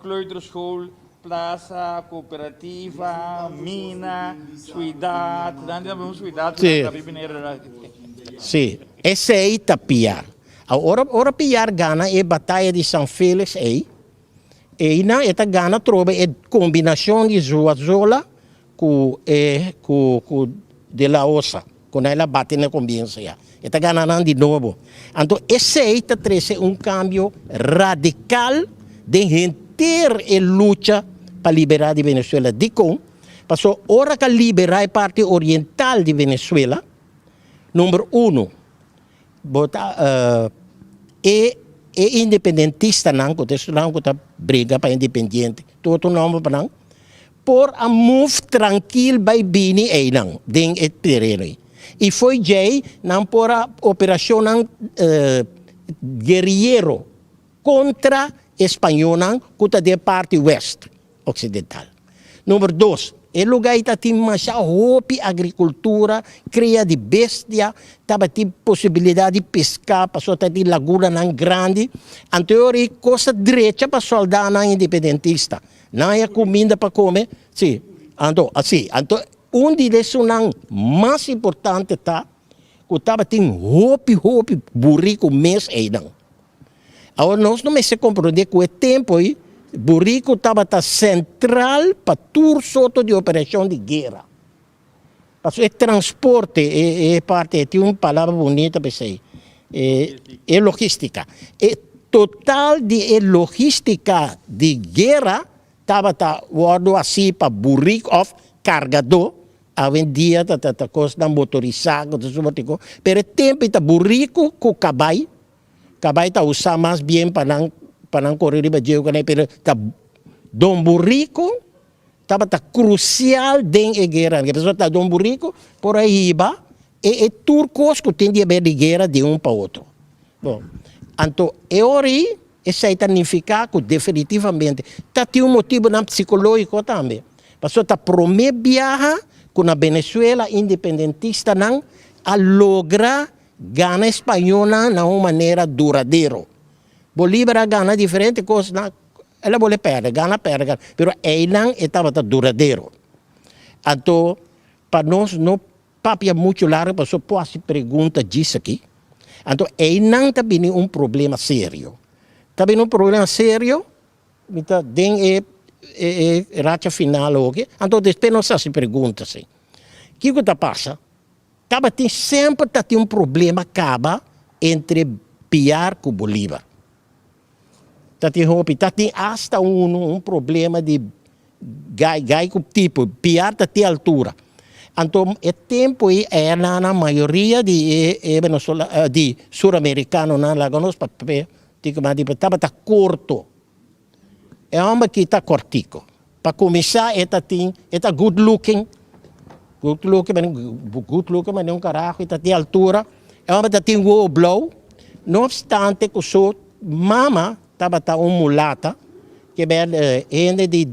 kleuterschool, plaza, cooperativa, mina, suidat. Dan tin un suidat ku nan ta bibi na e. Sí, esei ta Piar. Ora, ora Piar gana e bataya di San Felix ei, einan e ta gana trobe e kombinashon di Zuazola ku e ku ku De La Osa, ku nan el a bati na komienso ya. E ta gana nan di nobo. Anto esei ta trese un kambio radikal den henter e lucha pa liberá di Venezuela. Dikon? Pasobra ora ku a liberá e parti oriental di Venezuela, number uno, bo ta e e independentistanan ku ta esnan ku ta briga pa independiente, tur otro nòmber pa nan, por a move trankil bai bini einan den e tereno ei. I fo'i djei nan por a operashonnan gueriyero kontra e spañónan ku ta den parti wèst oksidental. Number dos, e lugá ei ta tin masha hopi agrikultura, kria di bestia, tabatin posibilidat di peská pasobra tabatin lagunanan grandi. Anto e ora ei kos ta drecha pa sòldánan independentista. Nan haña kuminda pa kome, sí. Anto, sí, anto un di esunnan mas importante ta ku tabatin hopi hopi buriku mes einan. Awor nos no mester komprondé ku e tempu ei buriku tabata sentral pa tur sorto di operashon di guera. Pasobra e transporte, e e parti ei tin un palabra bunita pa esei, e e logistica. E total di e logistica di guera tabata wòrdu hasí pa burik òf kargadó. Awendia ta ta kosnan motorisá ku ta soporte kos, pero e tempu ei ta buriku ku kabai. Kabai ta usa mas bien pa nan pa nan kore riba djeu ku nan pero ta Don Buriku tabata krusial den e guera pasobra ta Don Buriku por a hiba e e tur kos ku tin di haber di guera di un pa otro. Bon, anto e ora ei esei ta nifiká ku definitivamente ta tin un motibunan psikológiko tambe pasobra ta promé biaha ku na Venezuela independentistanan a logra Gana e spañolnan na un manera duradero. Bolívar a gana diferente kosnan, el a bole pèrdè, gana, pèrdè, gana, pero einan e tabata duradero. Anto, pa nos no papia muchu largu pasobra por hasi pregunta djis aki, anto einan ta bini un problema serio. Ta bini un problema serio, mi ta den e e racha final awoki, anto despues nos hasi pregunta si. Kiko ta pasa? Tabatin semper ta tin un problema kaba entre Piar ku Bolívar. Ta tin hopi, ta tin asta unu un problema di gai gai ku tipo, Piar ta tin altura. Anto e tempu ei aernan mayoria di e e venezola di suramerikanonan laga nos papia tabata korto. E homber aki ta kortico. Pa kuminsá e ta tin, e ta good looking, good looking, good looking manera un karaho, e ta tin altura. E homber ta tin wowo blou, no opstante ku su mama tabata un mulata, ke ber hende di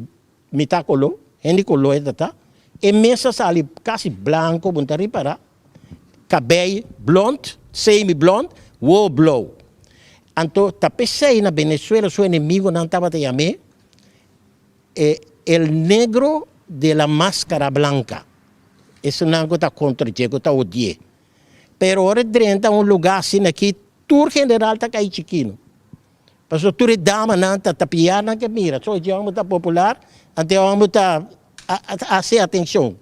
mitá koló, hende di koló e ta ta. E mes a sali kasi blanko, bo no ta ripará. Kabei blond, semi blond, wowo blou. Anto ta p'esei na Venezuela su enemigonan tabata yam'é e el negro de la máscara blanca, esunnan ku ta kontra dje, ku ta odi'é. Pero ora e drenta un lugá asina aki, tur general ta kai chikino. Pasobra tur e damanan ta tapia nan ke mira, so e hòmber ta popular, anto e hòmber ta hasi atenshon.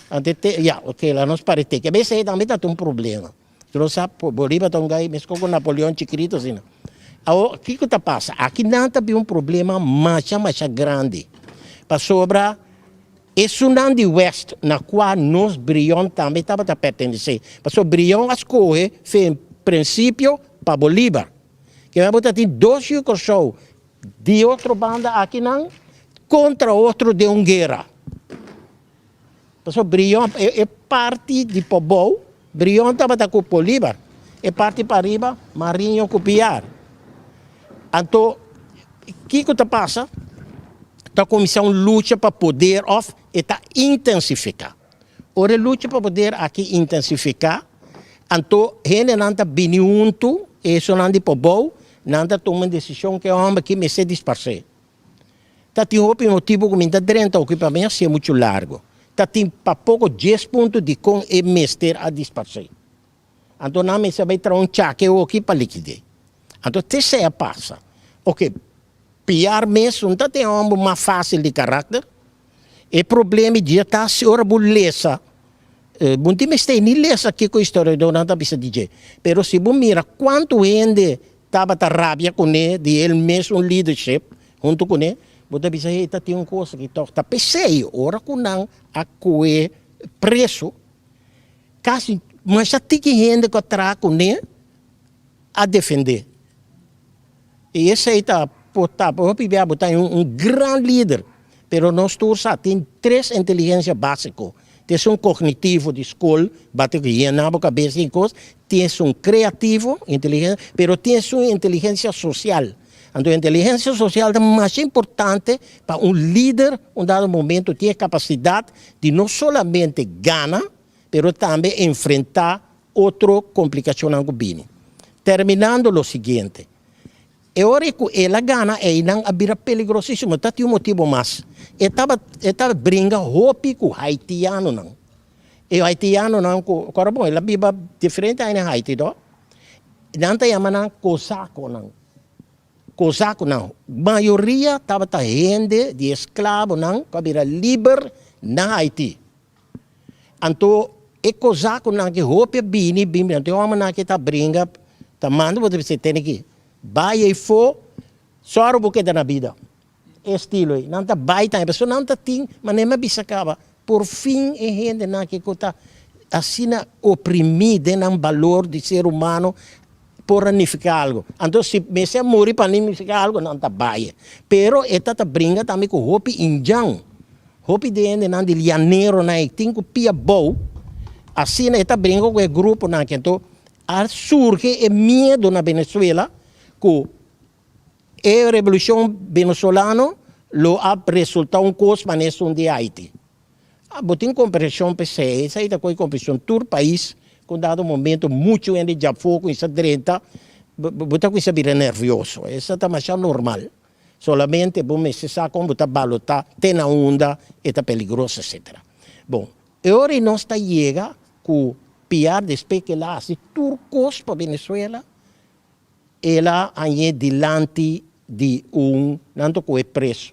Anto te, ya, oke, la nos para te. Ke bes ei tambe ta un problema. Tu no sa, Bolívar ta un gai meskos ku Napoleon chikirito asina. Awor, kiko ta pasa? Aki nan ta bin un problema masha masha grandi. Pasobra esunnan di West na kua nos Brion tambe tabata pertenesé. Pasobra Brion a skohe fe en prinsipio pa Bolívar. Ke bo ta tin dos yu Kòrsou di otro banda akinan kontra otro den un guera. Pasobra Brion, e parti di pabou, Brion tabata ku Bolívar, e parti pariba, Mariño ku Piar. Anto, kiko ta pasa? Ta kuminsá un lucha pa poder òf e ta intensifiká. Ora e lucha pa poder aki intensifiká, anto hendenan ta bini huntu, esonan di pabou, nan ta tuma un desishon ku e hòmber aki mester disparsé. Ta tin hopi motibu ku mi ta drenta oki pa mi a siña muchu largu. Ta tin pa poko dies punto dikon e mester a disparsé. Anto nan mester bai traha un chake oki pa likid'é. Anto te esei a pasa. Oke, Piar mes un ta den homber mas facil di karakter. E problema dje ta si ora bo lesa, bo no tin mester ni lesa kiko historiadornan ta bisa di dje, pero si bo mira kuantu hende tabata rabia kuné di el mesun leadership huntu kuné, bo ta bisa hey ta tin un kos aki tòg. Ta p'esei ora ku nan a kohe preso kasi masha tiki hende ku a traha kuné a defendé. I esei ta por ta hopi bia bo ta un gran lider, pero nos tur sa tin tres inteligencia basico, tin esun cognitivo di scol, bate cu yena bo cabes tin cos, tin esun creativo, inteligencia, pero tin esun inteligencia social. Anto inteligencia social ta masha importante pa un lider un dado momento tin e capacidad di no solamente gana, pero tambe enfrenta Otro complicacionnan cu bini. Terminando lo siguiente, e ora cu el a gana eynan a bira peligrosisimo, ta tin un motibo mas, e taba e ta bringa hopi cu haitianonan. E haitianonan cu, ora bon, el a biba diferente aña na Haiti to, nan ta yama nan cosaconan, cosaconan, mayoria tabata hende di esclavonan cu a bira liber na Haiti. Anto e kozakunan ki hopi a bini bin bin anto e homennan ki ta bringa ta manda bo ta bisa tene ki bai eyfo sòru bo keda na bida e estilo ey nan ta bai tambe pasobra nan ta tin manera mi a bisa kaba por fin e hendenan ki ku ta asina oprimi den nan balor di ser humano por a nifiká algu anto si mester a muri pa nifiká algu nan ta bai pero e ta ta bringa tambe ku hopi indjan. Hopi di hendenan di llaneronan ei tin ku pia bou, asina e ta bringa ku e gruponan aki. Anto a surgi e miedu na Venezuela ku e revolushon venezolano lo a resulta un kos manera esun di Haiti. Bo tin komprenshon p'esei, esei ta koe komprenshon. Tur pais ku un dado momento muchu hende djafó kuminsá drenta, bo ta kuminsá bira nervioso. Esei ta masha normal. Solamente bo mester sa kon bo ta balotá te na unda e ta peligroso etcetera. Bon, e ora ei nos ta yega ku Piar despues ku el a hasi tur kos pa Venezuela, el a hañ'é dilanti di un nan ta kohe preso.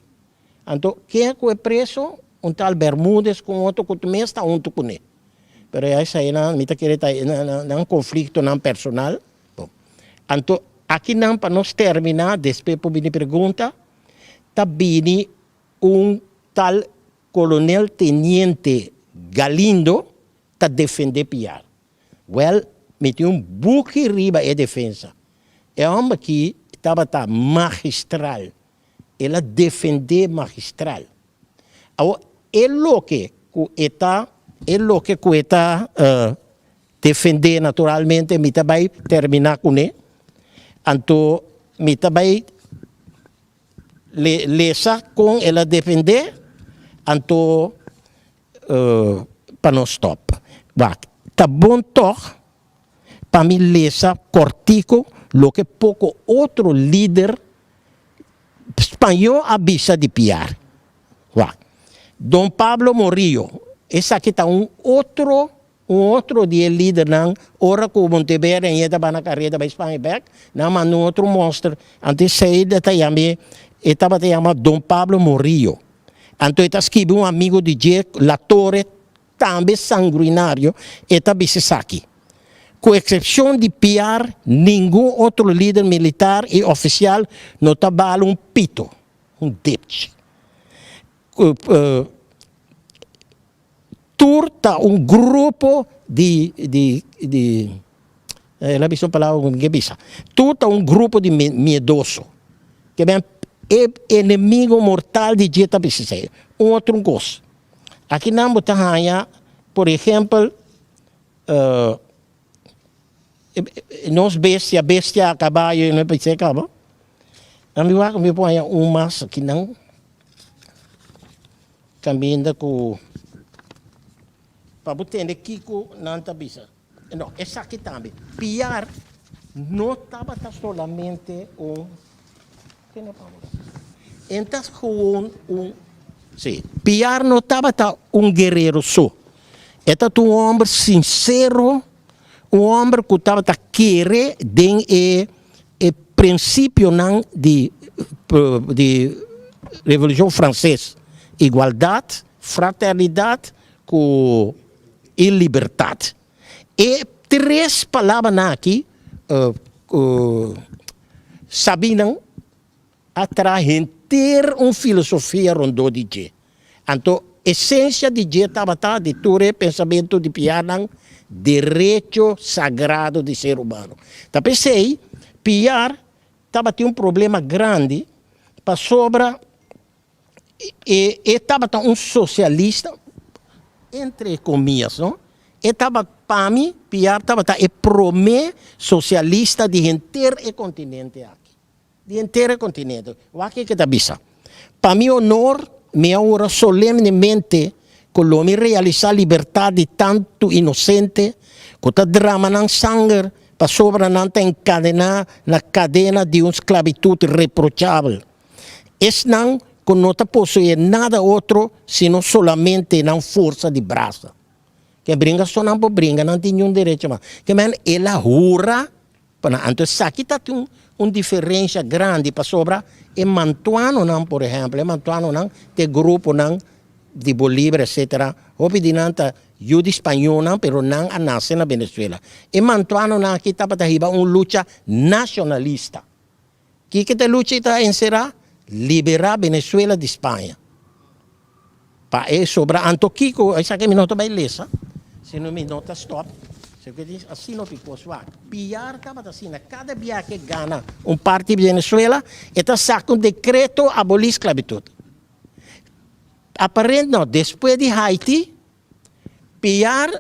Anto ken a kohe preso? Un tal Bermudez ku un otro ku mes ta huntu kuné. Pero ya eseinan mi ta kere ta nan konfliktonan personal. Bon, anto akinan pa nos terminá, despues por bini pregunta, ta bini un tal Kolonel Teniente Galindo ta defendé Piar. Wèl, mi tin un buki riba e defensa. E hòmber aki tabata magistral, el a defendé magistral. Awor, e loke ku e ta, e loke ku e ta Defendé naturalmente mi ta bai terminá kuné, anto mi ta bai lesa kon el a defendé, anto pa nos stòp. Wak, ta bon tòg pa mi lesa kòrtiku loke poko otro lider spañó a bisa di Piar. Wak, Don Pablo Morillo, esaki ta un otro Un otro di e lidernan, ora ku Monteverde a yeta bana kareda bai Spaña bèk, nan manda un otro mòster. Anto esei ta yam'é, e tabata yama Don Pablo Morillo. Anto e ta skibi un amigu di dje, La Torre, tambe sangruinario, e ta bisa esaki, Ku eksepshon di Piar, ningun otro lider militar i ofisial no ta bal un pito, un dipchi. Tur ta un grupo di di di el a bisa un palabra ku mi ke bisa. Tur ta un grupo di miedoso. Ke men e enemigo mortal di dje ta bisa esei. Un otro un kos. Aki nan bo ta haña por ehempel nos bestia bestia a kabayo i no pens'é kaba. Nan mi wak mi por haña un mas aki nan. Caminda cu pa bo tende kico nan ta bisa. No, esaki tambe. Piar no tabata solamente un, en ta gewoon un, si, Piar no tabata un guerrero so. E tabata un homber sincero. Un hòmber ku tabata kere den e e prinsipionan di di Revolushon Franses, igualdat, fraternidat ku i libertat. E tres palabranan aki sabinan a traha henter un filosofia rondó di dje. Anto esensia di dje tabata di tur e pensamentu di Piarnan, derecho sagrado di ser humano. Ta p'esei Piar tabatin un problema grandi pasobra e e tabata un sosialista, entre komias no, e tabata pa mi Piar tabata e promé sosialista di henter e kontinente aki. Di henter e kontinente. Wak ke ta bisa, Pa mi honor, mi a hura solemnemente ku lo mi realisá libertat di tantu inosente ku ta drama nan sanger pasobra nan ta enkadená na kadena di un sklabitut reprochabel. Esnan ku no ta poseé nada otro sino solamente nan forsa di brasa. Ke bringa so nan por bringa, nan tin niun derecho mas. Ke men el a hura Pa nan. Anto esaki ta tin un diferencia grandi pasobra e mantuanonan, por ehempel, e mantuanonan ta e gruponan di Bolívar etcetera, hopi di nan ta yu di spañolnan pero nan a nace na Venezuela. E mantuanonan aki tabata hiba un lucha nacionalista. Kiko ta e lucha ei ta encera? Libera Venezuela di Spaña. Pa e sobra anto kiko esaki mi no ta bai lesa sino mi no ta stop asina hopi kos wak piar tabata asina kada bia ke gana un parti di Venezuela e ta saka un dekreto aboli sklabitut aparent no despues di Haiti piar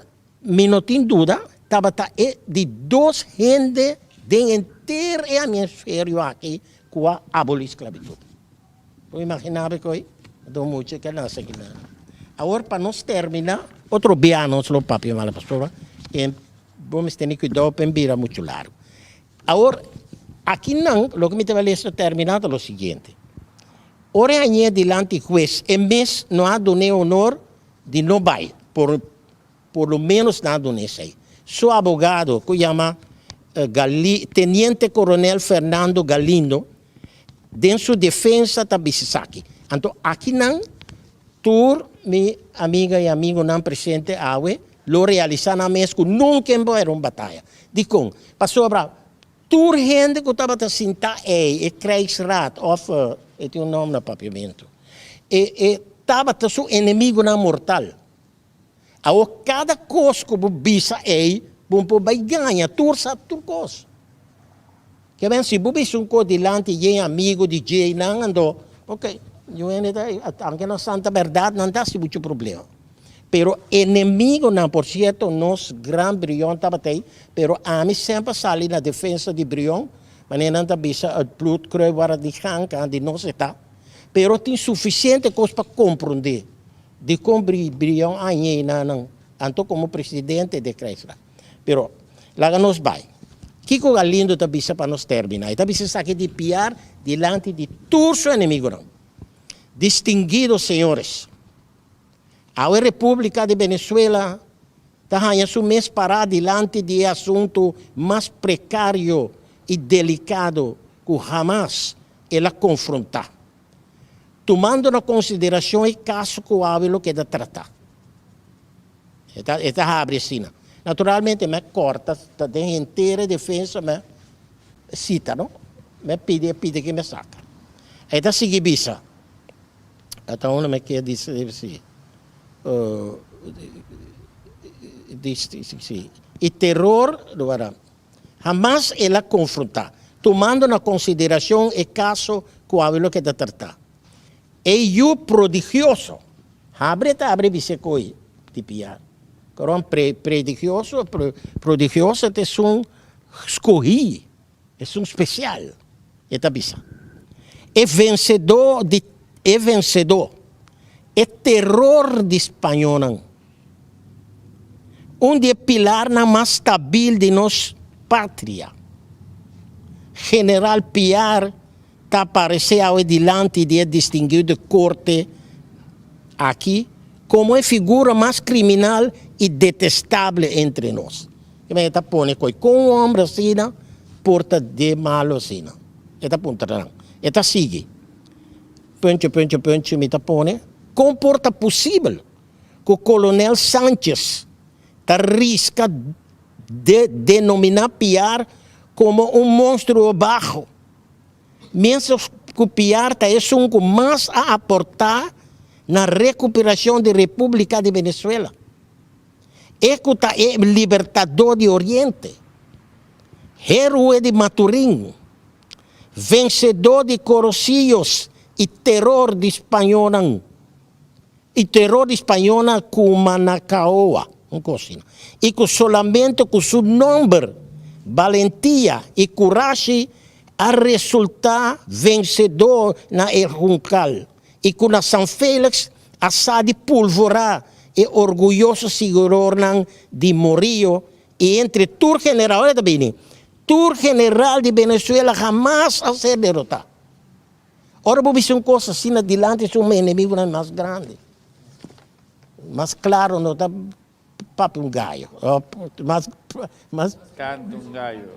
mi no tin duda tabata e di dos hende den henter e hemisferio aki ku a aboli sklabitut. Bo imagina bo koe do mucha ke nase aki nan. Awor pa nos termina, otro bia nos lo papia mala pasobra e bo mester tene cuidao pa e bira mucho largo. Awor aki nan loke mi ta bai lesa termina ta lo siguiente, ora e hañ'é dilanti hues e mes no a dun'é honor di no bai por por lo menos nan a dun'é esei. Su abogado ku yama Teniente Coronel Fernando Galindo Den su defensa ta bisa esaki. Anto akinan tur mi amiga i amigonan presente awe lo realisa nan mes ku nunka en bo era un bataya. Dikon? Pasobra tur hende ku tabata sinta ei, e krijgsraad of e tin un nòmber na papiamentu, e e tabata su enemigunan mortal. Awor kada kos ku bo bisa ei, bo por bai gaña tur sa tur kos. Ke men si bo bisa un kos dilanti dje amigu di dje nan anto ok yu hende ta anke nan santa bèrdat nan ta hasi muchu problema. Pero enemigunan por sierto nos gran Brion tabata ei pero ami semper a sali na defensa di Brion manera nan ta bisa het bloed kruipt waar het niet gaan kan di nos e ta pero tin sufisiente kos pa komprondé dikon Brion a hañ'é nan anto komo presidente di e krijgsraad. Pero, laga nos bai. Kiko Galindo ta bisa pa nos terminá? E ta bisa esaki di piar dilanti di tur su enemigunan. Distinguidos señores, awe Repúblika di Venezuela ta haña su mes pará dilanti di e asuntu mas prekario i delikado ku hamas el a konfrontá. Tumando na konsiderashon e kaso ku awe lo keda tratá. E ta e ta habri asina. Naturalmente mi a corta ta den henter e defensa mi a cita no. Mi a pidi a pidi ke mi a saca. E ta sigui bisa, ata unda mi kier bisa si si e teror hamas el a confronta, tumando na consideracion e caso cu awe lo keda trata. E yu prodigioso. Habri ta habri bis'é koe di pia. Koron pre predigioso pro prodigioso ta esun skohí, esun spesial, e ta bisa. E vensedó di e vensedó, e teror di spañónan. Un di e pilarnan mas stabil di nos patria. General Piar ta aparesé awe dilanti di e distinguido korte aki komo e figura mas kriminal i detestable entre nos. Ke men e ta pone koi kon un homber asina por ta de malo asina? E ta puntra nan. E ta sigui. Puntje, puntje, puntje mi ta pone, kon por ta posibel ku Kolonel Sanchez ta riska de denominá Piar komo un monstruo baho, mientras ku Piar ta esun ku mas a aportá na rekuperashon di Repúblika di Venezuela? E ku ta e libertadó di Oriente, héroe di Maturín, vensedó di Corocillos i teror di spañónan, i teror di spañónan ku Manacaoa, un kos asina, i ku solamente ku su nòmber, balentia i kurashi a resultá vensedó na El Juncal. I ku na San Felix a sa di pulvorá e orguyoso siguidornan di Morillo i entre tur general, ora ta bini, tur general di Venezuela hamas a ser derotá. Ora bo bisa un kos asina dilanti su enemigunan mas grandi, mas klaro no ta Papia un gayo. Mas, mas. Canta un gayo.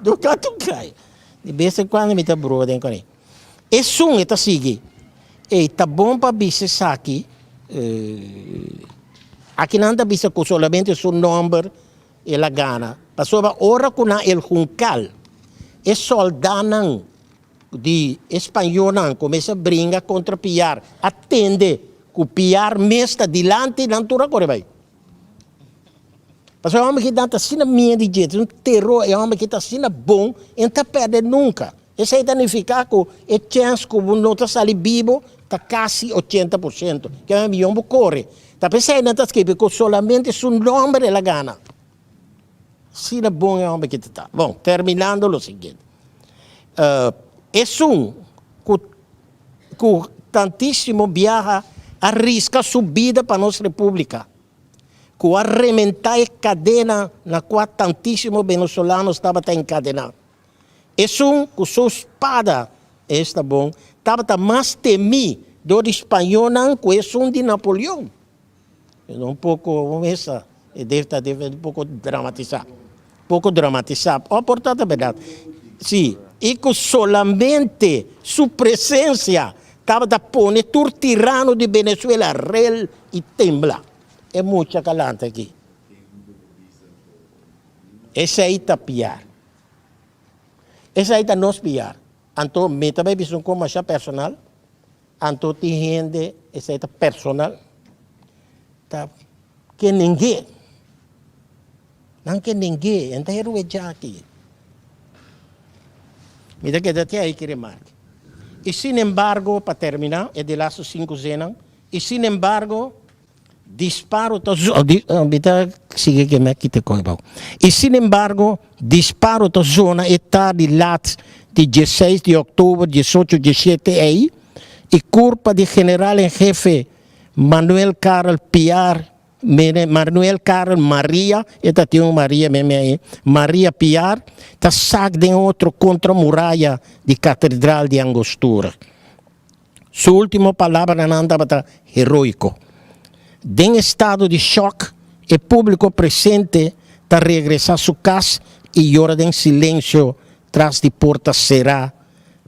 No canta un gayo. De bes en cuando mi ta broa den con e. Esun e ta sigui. Ey, ta bon pa bisa esaki. Aki nan ta bisa cu solamente su nomber el a gana. Pasobra ora cu nan El Juncal, e soldanan di e spañolnan cuminsa bringa contra Piar, a tende cu Piar mes ta dilanti, nan tur a core bay. Pasobra e homber aki nan ta asina miedo di dje, un teror, e homber aki ta asina bon, e no ta perde nunca. Esey ta nifica cu e chens cu bo no ta sali bibo ta casi 80%. Kier men bo core. Ta p'esey nan ta scribi cu solamente su nomber el a gana. Asina bon e homber ki ta ta. Bon, terminando lo siguiente. Esun ku ku tantísimo biaha a riska su bida pa nos repúblika, ku a rementá e kadena na kua tantísimo venezolanos tabata enkadená. Esun ku su spada, esta bon, tabata mas temí dor di spañónan ku esun di Napoleon. Un poko esa e debe ta debe un poko dramatisa. Poko dramatisa. O por ta ta berdad. Si, i ku solamente su presensia tabata pone tur tirano di Venezuela rel i tembla. E mucha kalanta aki. Esei ta piar. Esei ta nos piar. Anto mi ta bai bisa un kos masha personal. Anto tin hende, esei ta personal, ta ke neng'é. Nan ke neng'é, e no ta heru'é djaki. Mi ta keda te ei ki remarke. I sin embargo, pa terminá e di lastu sinku zenan, i sin embargo, Disparo ta Mi ta sigui ke mi a kita koe bou. I sin embargo, disparo ta zona e tardi lat di dieseis di òktober diesocho diesshete ei, i kurpa di general en hefe Manuel Karel Piar, Manuel Karel Maria, e ta tin un Maria meme ei, Maria Piar, ta sak den otro kontra muraya di katedral di Angostura. Su último palabranan tabata heroiko. Den estado di shòk, e públiko presente ta regresá su kas i yora den silensio tras di porta será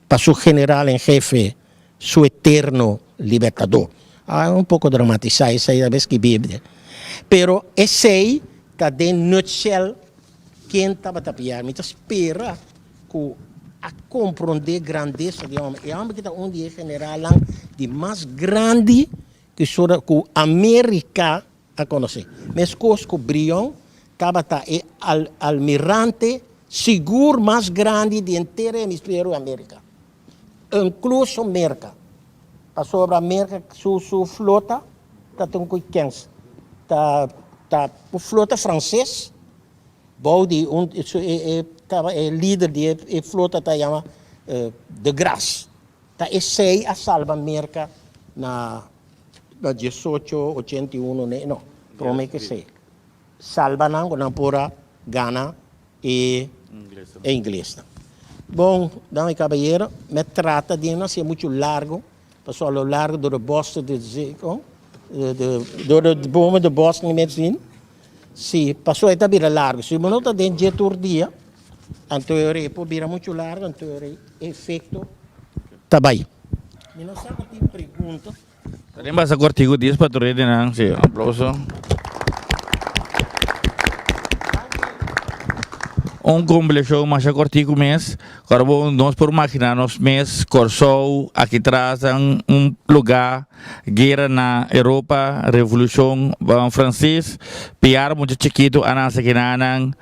pa su general en hefe, su eterno libertadó. Ah, un poko dramatisá esei ta skibí, pero esei ta den nutshell ken tabata piar. Mi ta spera ku a komprondé grandesa di e hòmber. E hòmber ki ta un di e generalnan di mas grandi ku sora ku Amerika a konosé. Meskos ku Brion tabata e almirante sigur mas grandi di henter e hemisferio Amerika, inkluso Merka. Pasobra Merka su su flota ta tin ku kens ta ta flota franses. Bou di un e taba e lider di e flota ta yama De Grasse. Ta esei a salba Merka na na diesocho ochenta i uno no prome ke esei. Salba nan ku nan por a gana e e inglesnan. Bon, dama i kabayero, mi a trata di no hasié muchu largu, pasobra a lo largo door de bossen de zee, kon? Door de bomen de bossen mi a sin. Si, paso e ta bira largu. Si bo no ta den dje tur dia, anto e ora e por bira muchu largu, anto e ora e efekto ta bai. Mi no sa ku tin pregunta. Ta den basa kortiku dies pa tur hendenan. Si, un aplouso. Un kombershon masha kortiku mes. Ora bo nos por magina nos mes Kòrsou aki tras den un lugá guera na Europa revolushon franses piar mucha chikitu a nase kinanan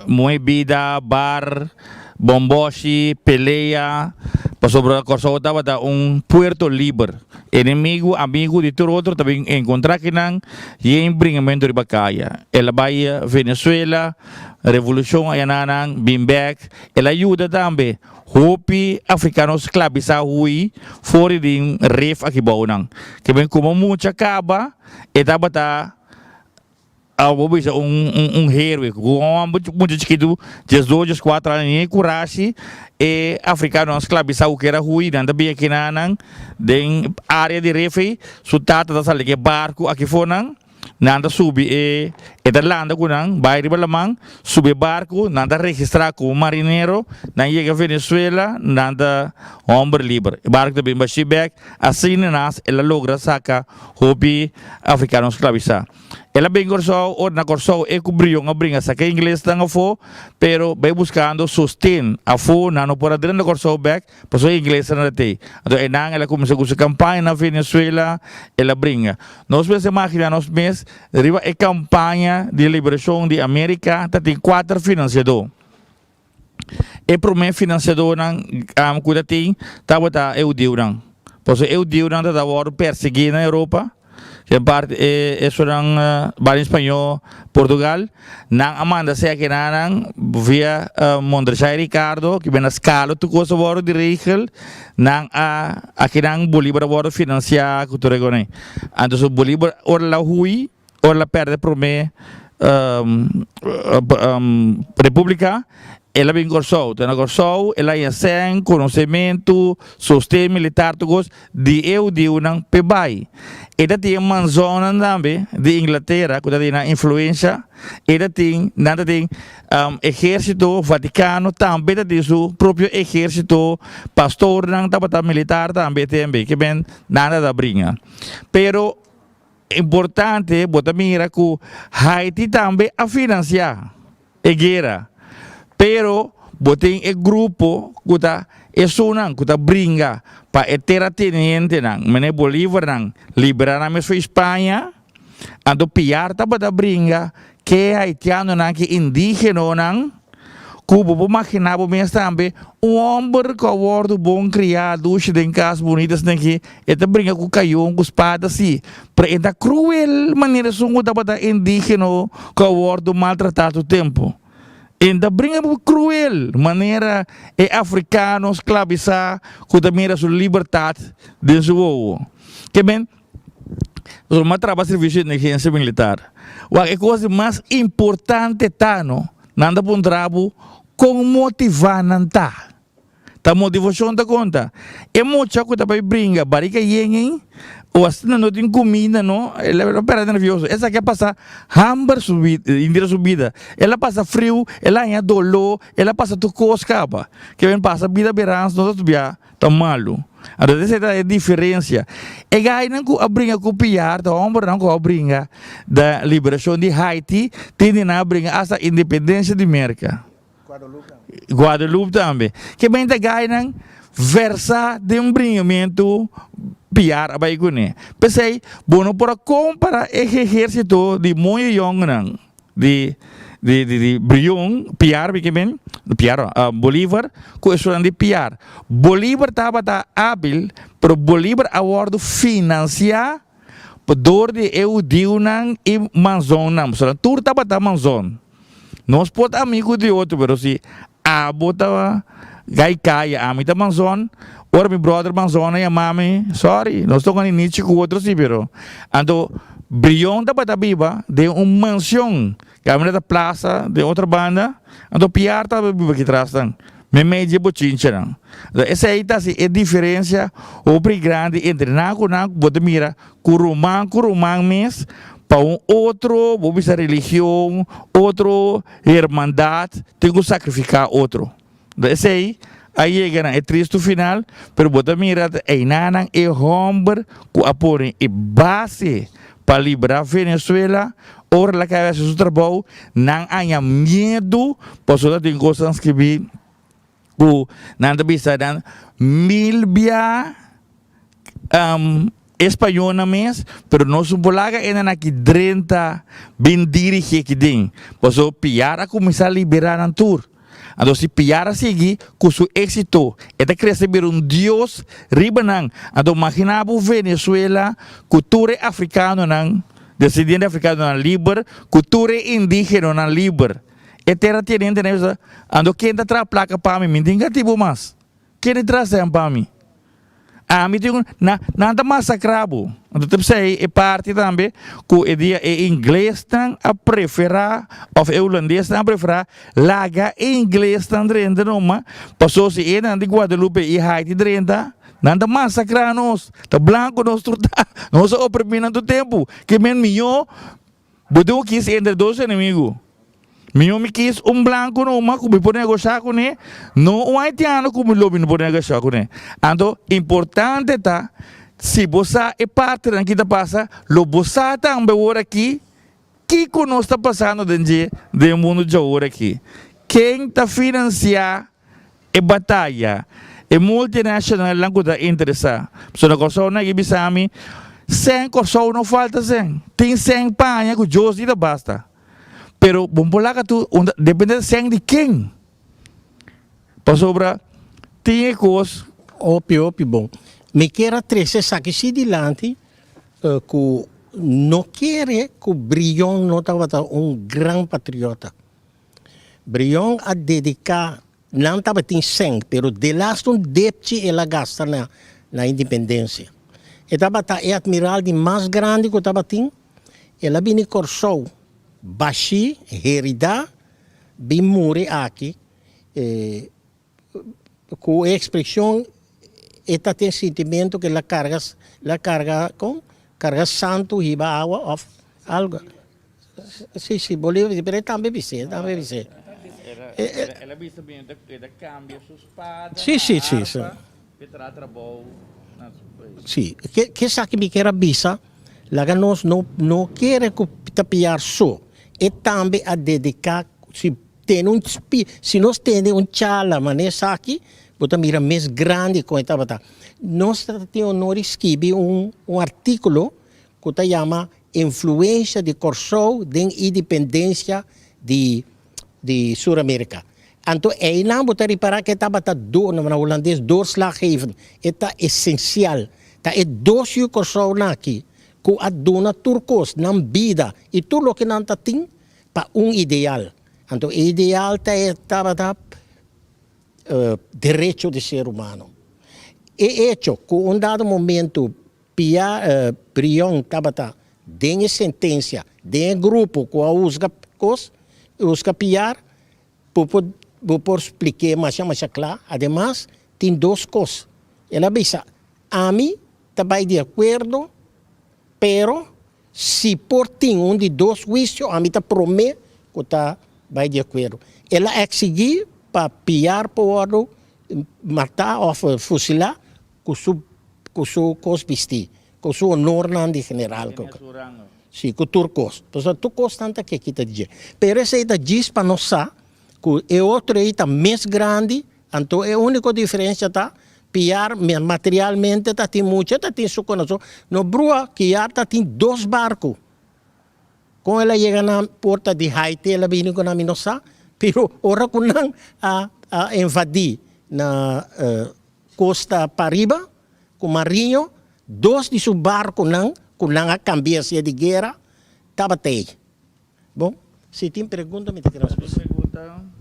muhe bida bar bomboshi pelea pasobra Kòrsou tabata un puerto liber enemigu amigu di tur otro ta bin enkontra kinan yen bringamentu riba kaya el a bai Venezuela. Revolushon ayananan bin bek. El a yuda tambe hopi afrikano sklabisá hui for di den ref aki bounan. Ke men komo mucha kaba e tabata a bo bisa un un héroe. Ku un hòmber mucha chikitu diesdos dieskuater aña ni e kurashi e afrikanonan sklabisá ku kier a hui nan ta bin akinanan den área di ref ei su tata ta sali ku e barku aki for nan. Nan ta subi e, e ta landa ku nan, bai riba laman, subi e barku, nan ta registrá komo marinero, nan yega Venezuela, nan ta hòmber liber. E barku ta bin bashí bèk, asina nas el a logra saka hopi afrikano sklabisá. El a bin Kòrsou, ora na Kòrsou e ku Brion a bringa saka e inglesnan afó, pero bai buskando sosten afó, nan no por a drenta Kòrsou bèk, Pasobra e inglesnan ta tei. Anto einan el a kuminsá ku su kampaña na Venezuela, el a bringa. Nos mester magina nos mes riba e kampaña di liberashon di Amerika ta tin kuater finansiadó. E promé finansiadónan ku ta tin tabata e hudiunan. Pasobra e hudiunan ta wòrdu persiguí na Europa. Den parti e esonan banda spañó Portugal, nan a manda sea kenanan via Mondrechai Ricardo ki bena skalo tur kos a wòrdu di regel, nan a akinan Bolívar a wòrdu finansiá ku tur e kos ei. Anto so Bolívar ora el a hui, ora el a pèrdè promé Repúblika, el a bin Kòrsou. Ta na Kòrsou el a haña sèn, konosementu, sosten militar tur kos. Di e hudiunan p'e bai. E ta tin e manzonnan tambe di Inglatera ku ta tin nan influensha. E ta tin, nan ta tin ehérsito, Vatikano tambe ta tin su propio ehérsito, pastornan tabata militar tambe tembe, ke men nan ta ta bringa. Pero importante bo ta mira ku Haiti tambe a finansiá. E guera. Pero bo tin e grupo ku ta esunnan ku ta bringa pa e teratenientenan, mene Bolivarnan, libera nan mes for Spaña, anto Piar tabata bringa ke haitianonan, ke indigenonan, ku bo por magina bo mes tambe un homber ku a wordu bon kriá, dushi den kas bunita asina aki, e ta bringa ku kayon, ku spada si, pero e ta kruel manera esun ku tabata indigeno ku a wordu maltratá tur tempu. E ta bringa kruel manera e afrikano sklabisá ku ta mira su libertat den su wowo. Ke men. Pasobra mi a traba servisio di inteligensia militar. Wak, e kos di mas importante ta no, nan ta puntra bo kon motivá nan ta. Ta motivashon ta konta. E mucha ku ta bai bringa barika yen ei, o asina no tin kuminda no, el a pèrdè nervioso. Esaki a pasa hamber su bida, henter su bida. El a pasa friu, el a haña doló, el a pasa tur kos kaba. Ke ben pasa bida berans no ta studia. Ta malu. Anto esei ta e diferensia. E gainan ku a bringa ku piar, ta hombernan ku a bringa da liberashon di Haiti, tin di nan a bringa asta independensia di Merka. Guadeloupe tambe. Ke men ta gainan versa den bringamentu piar a bai kuné. P'esei bo no por a kompara e ehersito di moño yòngunan. Di di di di Brion Piar mi ke men Piar no Bolivar ku esunnan di Piar. Bolivar tabata abil pero Bolivar a wòrdu finansiá pa dor di e hudiunan i manzonnan pasobra nan tur tabata manzon. Nos por ta amigu di otro pero si abo ta gai kaya ami ta manzon ora mi brother manzon a yama mi sorry nos ta con inichi cu otro si pero anto Brion tabata biba den un mansion caminda ta plaza den otro banda anto Piar tabata biba aki tras nan memey dje bochinchanan anto esey ta si e diferencia hopi grandi entre nan cu nan bo ta mira cu ruman cu ruman mes. Pa un otro, bo bisa religion, otro hermandad tin cu sacrifica otro. Esey a yega na e tristu final, pero bo ta mira ta eynanan e homber cu a pone e base pa libra Venezuela, ora el a caba haci su trabou, nan haña miedu pasobra tin cosnan scribi ku nan ta bisa nan mil bia españolnan mes, pero nos no por laga e nan aki drenta bin dirigi aki den, pasobra Piar a kuminsá liberá nan tur. Anto si Piar a sigui ku su éksito, e ta krese bira un dios riba nan. Anto maginá bo Venezuela ku tur e afrikanonan, desendiente afrikanonan liber, ku tur e indígenonan liber. E tera tiene hende na bisa, Ando ken ta traha plaka pa mi? Mi tin katibu mas. Ken di traha sèn pa mi? Ami tin un, na, nan ta masakrá bo. Anto ta p'esei e parti tambe ku e dia e inglesnan a preferá òf e hulandesnan a preferá laga e inglesnan drenta numa, paso si e nan di Guadalupe i Haiti drenta, nan ta masakrá nos. Ta blanku nos tur ta. Nos a oprimí nan tur tempu. Ke men mihó Bo tin ku kis entre dos enemigu. Mihó mi kis un blanku numa ku mi por negoshá kuné, no un haitiano ku mi lo mi no por negoshá kuné. Anto, importante ta, si bo sa e partinan ki ta pasa, lo bo sa tambe awor aki kiko nos ta pasando den dje den e mundu djawor aki. Ken ta finansiá E bataya, e multinacionalnan cu ta interesa. Pasobra na Corsou nan a bisa mi, Sen Corsou no falta sen. Tin sen paña cu Dios di ta basta. Pero bo por laga tur, depende di sen di ken. Pasobra tin e cos. Hopi hopi bon. Mi kier a trece esaki si dilanti cu no kere cu Brion no tabata un gran patriota. Brion a dedica, nan tabatin cen, pero delaste un depchi el a gasta na na independencia. E tabata e admiral di mas grandi cu tabatin, el a bini Corsou bashi, herida, bin muri aki, Cu e expresion e ta tin sintimento cu el a carga, el a carga con? Carga santo hiba awa of algo. Si, si, Bolívar, pero e tambe bis'é, e tambe bis'é. El a bisa bien, e ta cambia su spada na arpa pa e traha trabou na su pais. Si, ke esaki mi kier a bisa, laga nos no no kere cu ta piar so, e tambe a dedica si Tene un spi, si nos tene un charla manera esaki, bo ta mira mes grandi kon e tabata. Nos ta tin honor di skibi un un artíkulo ku ta yama Influensha di Kòrsou den Independensia di di Sur Amerika. Anto einan bo ta ripará ku e tabata do, na hulandes doorslaggevend, e ta esensial. Ta e dos yu Kòrsounan aki ku a duna tur kos, nan bida i tur loke nan ta tin, Pa un ideal. Anto e ideal ta e tabata derecho di ser humano. E hecho cu un dado momento Pia Brion tabata den e sentencia, den e grupo cu a huzga cos, huzga Piar, bo por bo por spliké masha masha cla. Ademas tin dos cos. El a bisa, ami ta bay di acuerdo, pero Si por tin un di dos huisio, ami ta promé ku ta bai di akuerdo. El a eksigí pa Piar por wòrdu matá òf fusilá ku su ku su kos bistí, ku su honornan di general. Sí, ku tur kos. Pasobra tur kos nan ta ke kita di dje. Pero esei ta djis pa nos sa ku e otro ei ta mes grandi, anto e úniko diferensia ta Piar materialmente ta tin mucha, ta tin su corazon. No brua, Kiar ta tin dos barco. Con el a yega na porta di Haiti el a bini cu nan mi no sa, pero ora cu nan a a invadi na costa pariba cu Mariño, dos di su barconan cu nan a cambia hacia di guera tabata ey. Bon, si tin pregunta mi ta kere responde. Pregunta.